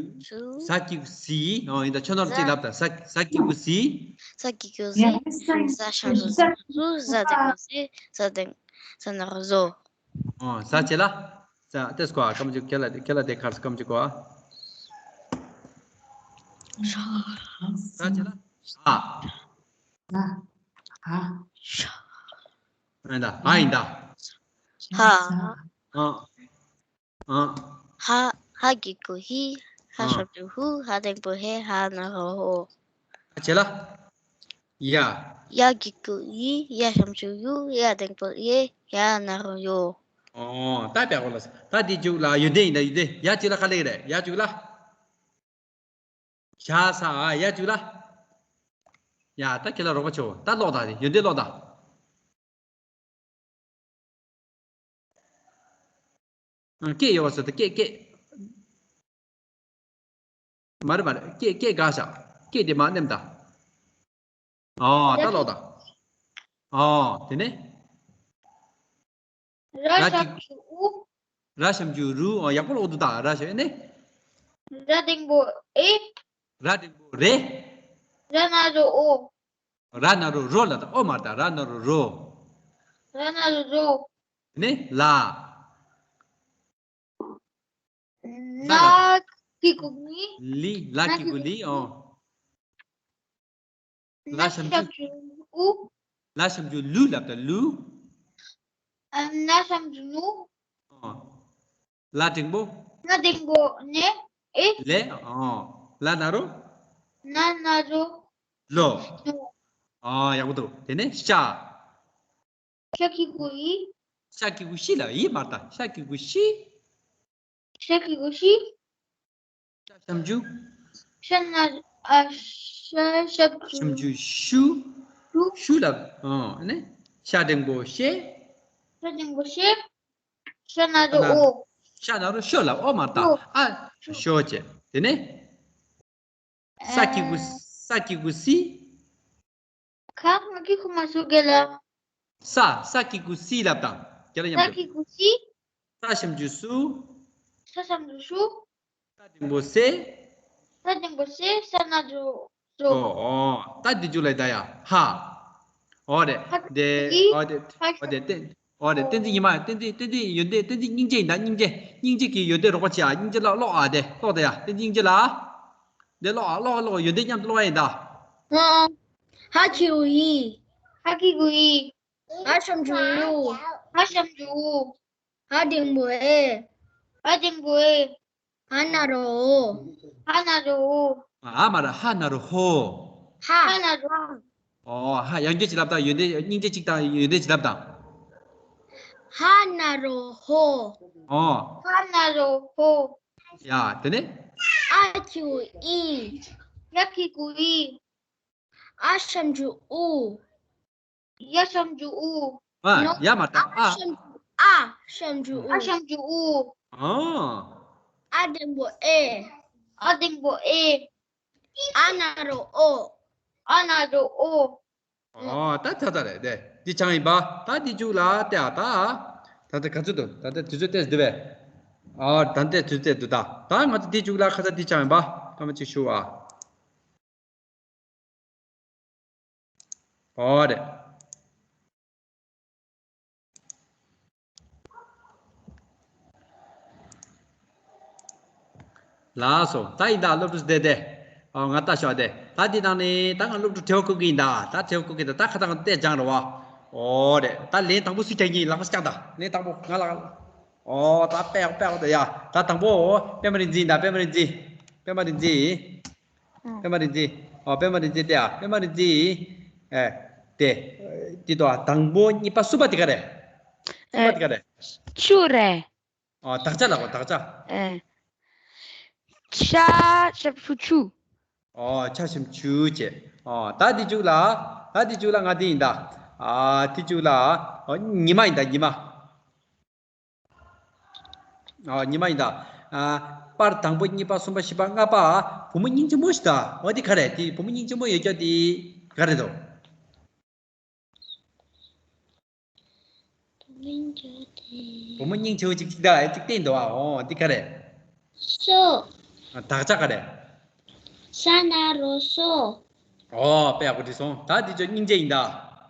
ཟ་ཀི་གུ་ཟི། ཨོ་ཡིན་ད། ཁྱོད་ན་ལ་ཅིག་ལབ་ད། ཟ་ཟ་ཀི་གུ་ཟི། ཟ་ཀི་གུ་ཟི། ཟ་ཞབས་ཀྱུ་ཟུ། ཟ་འགྲེང་བུ་ཟེ། ཟ་འགྲེང་ཟ་ན་རོ་ཟོ། ཨོ་ཟ་བྱེད་ལ། ཟ་ཏེས་གོ་ཨ། ཀམ་ཅིག་ཁྱེད་ལ་ཁྱེད་ལ་དེ་ཁར་ཀམ་ཅིག་གོ་ཨ། ཟ་བྱེད་ལ། ཨ། ཨ། ཨ། ཨ་ཡིན་ད། ཨ་ཡིན་ད། ཧ། ཨ། ཨ། ཧ། ཧ་གི་གུ་ཧི། ཧ་ཨ། ཞབས་ཀྱུ་ཧུ། ཧ་འགྲེང་བུ་ཧེ། ཧ་ན་རོ་ཧོ། ཨ་བྱེད་ལ། ཡ། ཡ་གི་གུ་ཡི། ཡ་ཞབས་ཀྱུ་ཡུ། ཡ་འགྲེང་བུ་ཡེ། ཡ་ན་རོ་ཡོ། ཨོ་ད་པའི་གོ་ལ། ད་དེ་ཅུག་ལ་ཡོན་ཏན་ཡིན་ད། ཡོན་ཏན་ཡ་ཅུག་ལ་ག་ལེ་རེད། ཡ་ཅུག་ལ། ཞ་ས་ཨ་ཡ་ཅུག་ལ། ཡ་ད་ཁྱེད་ལ་རོགས་པ་ཆོ། ད་ཀློག་ད། ཡོན་ཏན་ཀློག་ད། ཨ། སྐད་ཡོད་པ་ཟེར་ཏེ་སྐད་སྐད། མ་རེད་མ་རེད། སྐད་སྐད་འགག་བཞག་སྐད་དེ་མར་མནན་ད། ཨོ་ད་ཀློག་ད། ཨོ་དེ་ནས། ར་ར་ཞབས་ཀྱུ་ཨུ། ར་ཞབས་ཀྱུ་རུ། ཨོ་ཡག་པོ་ཀློག་འདུག་ད། ར་ཞབས་ཨེ་ནས། ར་འགྲེང་བུ་ཨེ། ར་འགྲེང་བུ་རེ། ར་ན་རོ་ཨོ། ར་ན་རོ་རོ་ལ་ད། ཨོ་མར་ད། ར་ན་རོ་རོ། ར་ན་རོ་རོ། ནི་ལ། ལ་ལ། ཀི་གུ་ནི། ལི། ལ་ཀི་གུ་ལི། ཨོ། ལ་ཞབས་ཀྱུ་ཨུ། ལ་ཞབས་ཀྱུ་ལུ་ལབ་ད། ལུ། ཨ། ན་ཞབས་ཀྱུ་ནུ། ཨོ། ལ་འགྲེང་བུ། ན་འགྲེང་བུ་ནེ། ཨེ། ལེ། ཨོ། ལ་ན་རོ། ན་ན་རོ། ལོ། ལོ། ཨོ་ཡག་པོ་འདུག་དེ་ནས་ཤ། ཤ་གི་གུ་ཡི། ཤ་གི་གུ་ཤི་ལ་ཡི་མ་ད། ཤ་གི་གུ་ཤི། ཤ་གི་གུ་ཤི། ཤ་ཞབས་ཀྱུ། ཤ་ན་ཨ་ཤ་ཞབས་ཀྱུ། ཞབས་ཀྱུ་ཤུ། ཤུ། ཤུ་ལ། ཨ་ནི། ཤ་འགྲེང་བུ་ཤེ། ཤ་འགྲེང་བུ་ཤེ། ཤ་ན་རོ་ཨོ། ཤ་ན་རོ་ཤོ་ལ་ཨོ་མ་ད། ཨོ། ཨ་ཤོ་བྱས། དེ་ནས། ས་གི་གུ། ཨ། ས་གི་གུ་སི། ཁ་ང་གི་ཁུ་མ་སུ་གེ་ལ། ས། ས་གི་གུ་སི་ལབ་དང་། རྒྱ་ལ་མཉམ་ས་དུ། གི་གུ་སི། ས་ཞབས་ཀྱུ་སུ། ས་ཞབས་ཀྱུ་སུ། ས་འགྲེང་བུ་སེ། ས་འགྲེང་བུ་སེ། ས་ན་རོ་སོ། ཨོ། ཨོ། ད་འདི་འཇུག་ལ་ད་ཡ་ཧ། ཨོ་རེད། ཧ་དེ། ཨོ་དེ། ཧ་ཨོ་དེ་བསྟན། ཨོ་རེད། བསྟན་འཛིན་ཉི་མ། བསྟན་འཛིན། བསྟན་འཛིན་ཡོན་ཏན། བསྟན་འཛིན་སྙིང་རྗེ་ཡིན་ད། སྙིང་རྗེ། སྙིང་རྗེ་གི་ཡོན་ཏན་རོགས་པ་བྱེད་ཨ། སྙིང་རྗེ་ལ་ཀློག་ཨ་དེ། ཀློག་ད་ཡ། བསྟན་འཛིན་སྙིང་རྗེ་ལ། དེ་ཀློག་ཨ། ཀློག་ཀློག་ཡོན་ཏན་མཉམ་དུ་ཀློག་ཡ་ཡིན་ད། ཨ། ཧ་གི་གུ་ཡི། ཧ་གི་གུ་ཡི། ཧ་ཞབས་ཀྱུ་ཡུ། ཧ་ཞབས་ཀྱུ་ཡུ། ཧ་འགྲེང་བུ་ཨེ། ཧ་འགྲེང་བུ་ཨེ། ཧ་ན་རོ་ཧོ། ཧ་ན་རོ་ཧོ། ཨ་མ་ར། ཧ་ན་རོ་ཧོ། ཧ། ཧ་ན་རོ་ཧ། ཨོ་ཧ། ཡང་བསྐྱར་ཅིག་ལབ་དང་། ཡོན་ཏན། སྙིང་རྗེ་གཅིག་དང་ཡོན་ཏན་གཅིག་ལབ་དང་། ཧ་ན་རོ་ཧོ། ཨོ། ཧ་ན་རོ་ཧོ། ཡ་དེ་ནས། ཨ་གི་གུ་ཨི། ཡ་གི་གུ་ཨི། ཨ་ཞབས་ཀྱུ་ཨུ། ཡ་ཞབས་ཀྱུ་ཨུ། ཨ། ཡ་མ་ད། ཨ། ཨ་ཞབས་ཀྱུ་ཨ། ཨ་ཞབས་ཀྱུ་ཨུ། ཨ། ཨ་འགྲེང་བུ་ཨེ། ཨ་འགྲེང་བུ་ཨེ། ཨ་ན་རོ་ཨོ། ཨ་ན་རོ་ཨོ། ཨོ་ད་ཚ་ཚ་རེད་དེ། འདི་ཆང་ཡིན་པ། ད་འདི་མཇུག་ལ་བལྟས་ཨ་ད། ད་ལྟ་ག་ཚོད་འདུག་ད་ལྟ་དུས་ཚོད་ཏོག་ཙམ་འདུག་པས། ཨ། ད་ལྟ་དུས་ཚོད་འདུག་ད། ད་ང་ཚོ་འདི་མཇུག་ལ་ཁ་ཚ་འདི་ཆང་ཡིན་པ། སྐར་མ་གཅིག་ཞུ་བ། ཨོ་རེད། ལགས་སོ། ད་ཡིན་ད། སློབ་ཕྲུག་བསྡད་དེ། ཨོ་ང་ལྟ་ཞོག་དེ། ད་འདི་ནང་ནས་ད་ང་སློབ་ཕྲུག་དྲི་བ་བཀོད་ཀྱི་ཡིན་ད། ད་དྲི་བ་བཀོད་ཀྱི་ད། ད་ཁ་ད་ང་བལྟས་སྦྱང་རོགས། ཨོ་རེད། ད་ལན་དང་པོ་སུས་རྒྱག་གི་ཡིན། ལག་པ་བརྐྱངས་ད། ལན་དང་པོ་ང་ལ། ཨོ་ད་དཔེ་དཔེ་ད་ཡ། ད་དང་པོ་པད་མ་རིག་འཛིན་ད། པད་མ་རིག་འཛིན། པད་མ་རིག་འཛིན། ཨ། པད་མ་རིག་འཛིན། ཨོ་པད་མ་རིག་འཛིན་དེ་ཡ། པད་མ་རིག་འཛིན། ཨེ། དེ། འདི་དོ། དང་པོ་གཉིས་པ་གསུམ་པ་དེ་ག་རེད། གསུམ་པ་དེ་ག་རེད། ཆུ་རེད། ཨོ་དག་ཆ་ལ་གོ་དག་ཆ། ཨེ། ཆ་ཞབས་ཀྱུ་ཆུ། ཨོ་ཆ་ཞབས་ཀྱུ་ཆུ་བྱས། ཨོ་ད་འདི་མཇུག་ལ། ད་འདི་མཇུག་ལ་ང་འདི་ཡིན་ད། ཨ་འདི་མཇུག་ལ། ཨོ་ཉི་མ་ཡིན་ད་ཉི་མ། ཨ་ཉི་མ་ཡིན་ད། ཨ་པར་དང་པོ་གཉིས་པ་གསུམ་པ་བཞི་པ་ལྔ་པ། བུ་མོ་སྙིང་རྗེ་མོ་ཞིག་ད། འོ་འདི་ག་རེད། དེ་བུ་མོ་སྙིང་རྗེ་མོ་ཡོད་རྒྱུ་དེ་ག་རེད་དོ། བུ་མོ་སྙིང་རྗེ་བོ་དེ། བུ་མོ་སྙིང་རྗེ་བོ་ཅིག་ཅིག་ད། ཨེ་ཅིག་བསྟན་འདུག་ཨ། འོ་འདི་ག་རེད། སོ། ཨ་དག་ཆ་ག་རེད། ས་ན་རོ་སོ། ཨོ་དཔེ་ཡག་པོ་བྲིས་སོང་། ད་འདི་ཚོ་སྙིང་རྗེ་ཡིན་ད།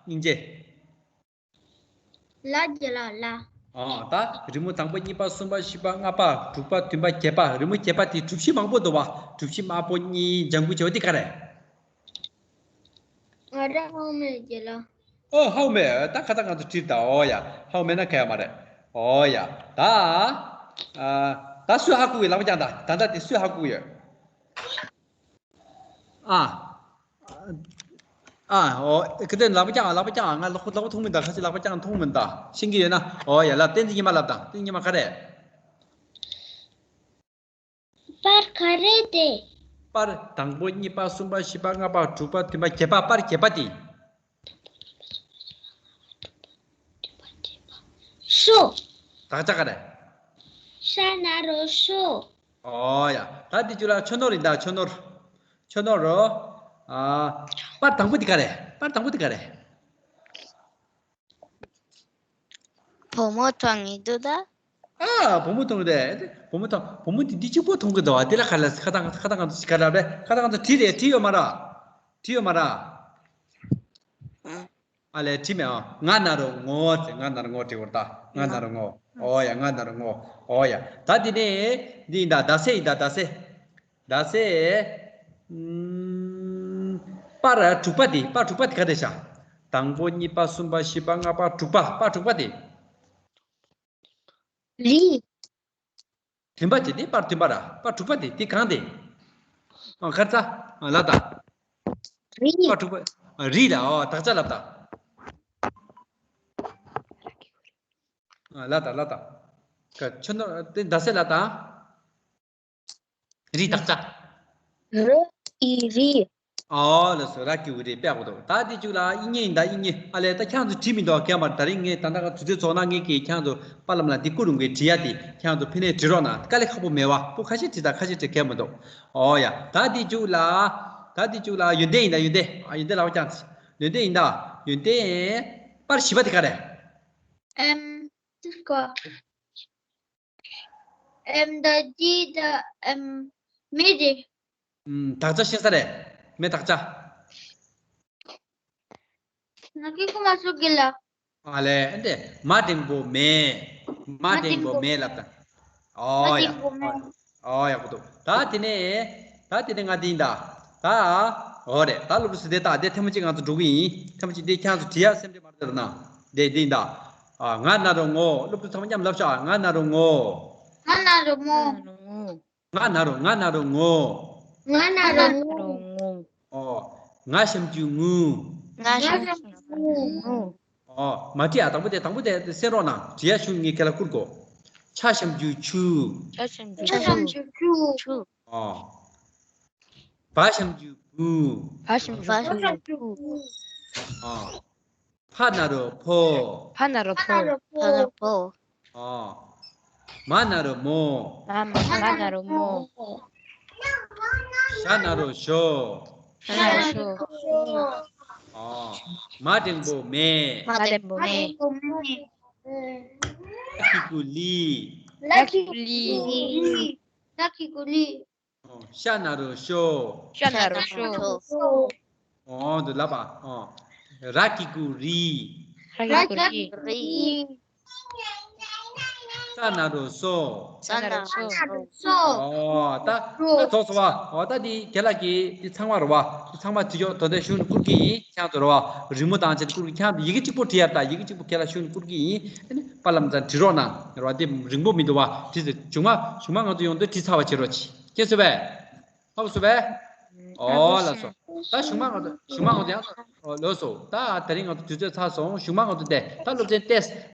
སྙིང་རྗེ། ལ་རྒྱ་ལ་ལ། ཨ་ད་རི་མོ་དང་པོ་གཉིས་པ་གསུམ་པ་བཞི་པ་ལྔ་པ་དྲུག་པ་བདུན་པ་བརྒྱད་པ། རི་མོ་བརྒྱད་པ་དེ་གྲུ་བཞི་མང་པོ་འདུག་བ། གྲུ་བཞི་དམར་པོ་གཉིས་ལྗང་གུ་བྱས་པ་འདི་ག་རེད། ང་རང་ཧོ་མེ་རྒྱ་ལ། ཨོ་ཧོ་མེ། ད་ཁ་ད་ང་ཚོ་བྲིས་ད། ཨོ་ཡ། ཧོ་མེ་ན་ག་ཡ་མ་རེད། ཨོ་ཡ། ད་ཨ་ད་སུས་ཧ་གོ་གི། ལག་པ་བརྐྱངས་ད། ད་ད་དེ་སུས་ཧ་གོ་གི་ཡོད། ཨ། ཨ། ཨོ། ཁ་དེ་ལག་པ་བརྐྱངས། ལག་པ་བརྐྱངས། ང་ལག་པ་ལག་པ་མཐོང་མིན་ད། ཁ་ཅིག་ལག་པ་བརྐྱངས་མཐོང་མིན་ད། ཤེས་ཀྱི་ཡོད་ན། ཨོ་ཡ་ལ། བསྟན་འཛིན་ཉི་མ་ལབ་དང་། བསྟན་འཛིན་ཉི་མ་ག་རེད། པར་ག་རེ་དེ། པར་དང་པོ་གཉིས་པ་གསུམ་པ་བཞི་པ་ལྔ་པ་དྲུག་པ་བདུན་པ་བརྒྱད་པ། པར་བརྒྱད་པ་དེ། སོ། དག་ཆ་ག་རེ། ས་ན་རོ་སོ། ཨོ་ཡ། ད་འདི་ཚོ་ལ་ཆོས་ནོར་ཡིན་ད། ཆོས་ནོར། ཆོས་ནོར་རོ། ཨ། པར་དང་པོ་འདི་ག་རེ། པར་དང་པོ་འདི་ག་རེ། བུ་མོ་མཐོང་གི་འདུག་ད། ཨ། བུ་མོ་མཐོང་གི་རེད། བུ་མོ་མཐོང་། བུ་མོ་འདི་འདི་གཅིག་པོ་མཐོང་གི་འདུག་ཨ། འདི་ལ་ག་ལ་ཁ་ད་ཁ་ད་ང་ཚོ་ག་ལ་རེད། ཁ་ད་ང་ཚོ་བྲིས་རེད། བྲིས་ཡོད་མ་རེད། བྲིས་ཡོད་མ་རེད། ཨ་ལས་བྲིས་མེད་ཨ། ང་ན་རོ་ངོ་ཟེར། ང་ན་རོ་ངོ་བྲིས་བར་ད། ང་ན་རོ་ངོ། ཨོ་ཡ། ང་ན་རོ་ངོ། ཨོ་ཡ། ད་འདི་ནས་འདི་ཡིན་ད། ཟླ་ཚེས་ཡིན་ད། ཟླ་ཚེས། ཟླ་ཚེས། ཨུམ། པར་དྲུག་པ་དེ། པར་དྲུག་པ་དེ་ག་རེ་བྱ། དང་པོ་གཉིས་པ་གསུམ་པ་བཞི་པ་ལྔ་པ་དྲུག་པ། པར་དྲུག་པ་དེ། རི། བདུན་པ་དེ་ནི། པར་བདུན་པ་ར། པར་དྲུག་པ་དེ། དེ་གང་དེ། ཨ་ཁར་ཚ། ཨ་ལ་ད། རི། པར་དྲུག་པ། ཨ་རི་ལ། ཨོ་དག་ཆ་ལབ་ད། ལ་དང་ལ་དང་། ཁ་ཆུ་ནོར་དེ་ཟླ་ཟེར་ལ་དང་། རི་དག་ཆ། རི་ཨི་རི། ཨོ་ལགས་སོ། ར་གི་གུ་རི་དཔེ་ཡག་པོ་འདུག་ད་འདི་གཅིག་ལ་ཨི་ཉེ་ཡིན་ད་ཨི་ཉེ་ཨ་ལས། ད་ཁྱེད་ཚོ་བྲིས་མི་འདུག་གས་མ་ད་རིང་ངས་ད་ལྟ་ག་དུས་ཚོད་ཚོགས་ན་ངས་ཀྱིས་ཁྱེད་ཚོ་པ་ལམ་ལ་འདི་བསྐུར་རུང་གི་བྲིས་ཡ་དེ་ཁྱེད་ཚོ་ཕི་ནས་བྲིས་རོགས་གནང་། དཀའ་ལས་ཁག་པོ་མེད་པ་པོ་ཁ་ཤས་བྲིས་ད་ཁ་ཤས་བྲིས་གས་མི་འདུག་ཨོ་ཡ། ད་འདི་གཅིག་ལ་ད་འདི་གཅིག་ལ་ཡོན་ཏན་ཡིན་ད་ཡོན་ཏན། ཨ་ཡོན་ཏན་ལ་བ་ཀྱང་ཡོན་ཏན་ཡིན་ད། ཡོན་ཏན་པར་བཞི་པ་དེ་ག་རེད། ཨེམ། ཏིས་ཀོ། ཨེམ་ད་ཏི་ད་ཨེམ། མེ་དེ། ཨུམ། དག་ཆ་ཤེས་ས་རེད། མེ་དག་ཆ། ང་གི་ཁུ་མ་སུ་གི་ལ། ཨ་ལས་ཨ་འདྲས་མ་འགྲེང་བུ་མེ། མ་འགྲེང་བུ་མེ་ལབ་ད། ཨོ་ཡ། མ་འགྲེང་བུ་མེ། ཨོ་ཡ་ཁུ་ཐུག་ད་དེ་ནས་ད་དེ་ནས་ང་དེ་ཡིན་ད། ད་ཨོ་རེད། ད་སློབ་ཕྲུག་སི་དེ་ད་དེ་ཐེངས་མ་གཅིག་ང་ཚོ་འགྲོ་གི་ཡིན། ཐེངས་མ་གཅིག་དེ་ཁྱེད་ཚོ་བྲིས་ཡ་སེམས་ཁྲལ་མ་རེད་ན། དེ་དེ་ཡིན་ད། ཨ་ང་ན་རོ་ངོ་། སློབ་ཕྲུག་ཚང་མ་མཉམ་ལབ་ཤག་ང་ན་རོ་ངོ་། ང་ན་རོ་ངོ་། ང་ན་རོ། ང་ན་རོ་ངོ་། ང་ན་རོ་ངོ་། ཨོ། ང་ཞབས་ཀྱུ་ངུ། ང་ཞབས་ཀྱུ་ངུ། ཨོ། མ་བྲིས་ཨ། དང་པོ་དེ་དང་པོ་དེ་གསན་རོགས་གནང་། བྲིས་ཡ་ཤུ་ངས་ཁྱེད་ལ་བསྐུར་གོ། ཆ་ཞབས་ཀྱུ་ཆུ། ཆ་ཞབས་ཀྱུ་ཆུ། ཆ་ཞབས་ཀྱུ་ཆུ། ཨོ། བ་ཞབས་ཀྱུ་བུ། བ་ཞབས་ཀྱུ་བུ། ཨོ། ཕ་ན་རོ་ཕོ། ཕ་ན་རོ་ཕོ། ཕ་ན་རོ་ཕོ། ཨོ། མ་ན་རོ་མོ། མ་མ་ན་རོ་མོ། ཞ་ན་རོ་ཞོ། ཞ་ན་རོ་ཞོ། ཨོ། མ་འགྲེང་བུ་མེ། མ་འགྲེང་བུ་མེ། ལ་གི་གུ་ལི། ལ་གི་གུ་ལི། ལ་གི་གུ་ལི། ཤ་ན་རོ་ཤོ། ཤ་ན་རོ་ཤོ། ཨོ་འདི་ལབ་པ། ཨོ། ར་གི་གུ་རི། ར་གི་གུ་རི། ས་ན་རོ་སོ། ས་ན་རོ་སོ། ཨོ་ད་ད་ཐོག་སོ་བ། ཨོ་ད་འདི་རྒན་ལགས་ཀྱིས་འདི་ཚང་མ་རོ་བ། འདི་ཚང་མ་དུས་ཚོད་དོ་དེ་ཤུན་བསྐུར་གི་ཡིན། ཁྱེད་ཚོ་རོ་བ་རི་མོ་དང་བཅས་བསྐུར་གི། ཁྱེད་ཚོ་ཡི་གེ་གཅིག་པོ་བྲིས་ཡ་ད། ཡི་གེ་གཅིག་པོ་རྒན་ལགས་ཤུན་བསྐུར་གི་ཡིན། ཨ་ནི་པ་ལམ་ཚང་བྲིས་རོགས་གནང་། རོ་བ་འདི་རིང་པོ་མི་འདུག་བ། དེ་ཚོ་གཞུག་མ་གཞུག་མ་ང་ཚོ་ཡོང་དུས་བྲིས་ཚར་བ་བྱེད་རོགས་གྱིས། ཁྱེད་ཚོ་བས། ཧ་གོ་སོང་བས། ཨོ་ལགས་སོ། ད་གཞུག་མ་ང་ཚོ་གཞུག་མ་ང་ཚོ་ཡང་ཨོ་ལགས་སོ། ད་དེ་རིང་ང་ཚོ་དུས་ཚོད་ཚར་སོང་། གཞུག་མ་ང་ཚོ་བལྟས། ད་སློབ་ཚན་བལྟས།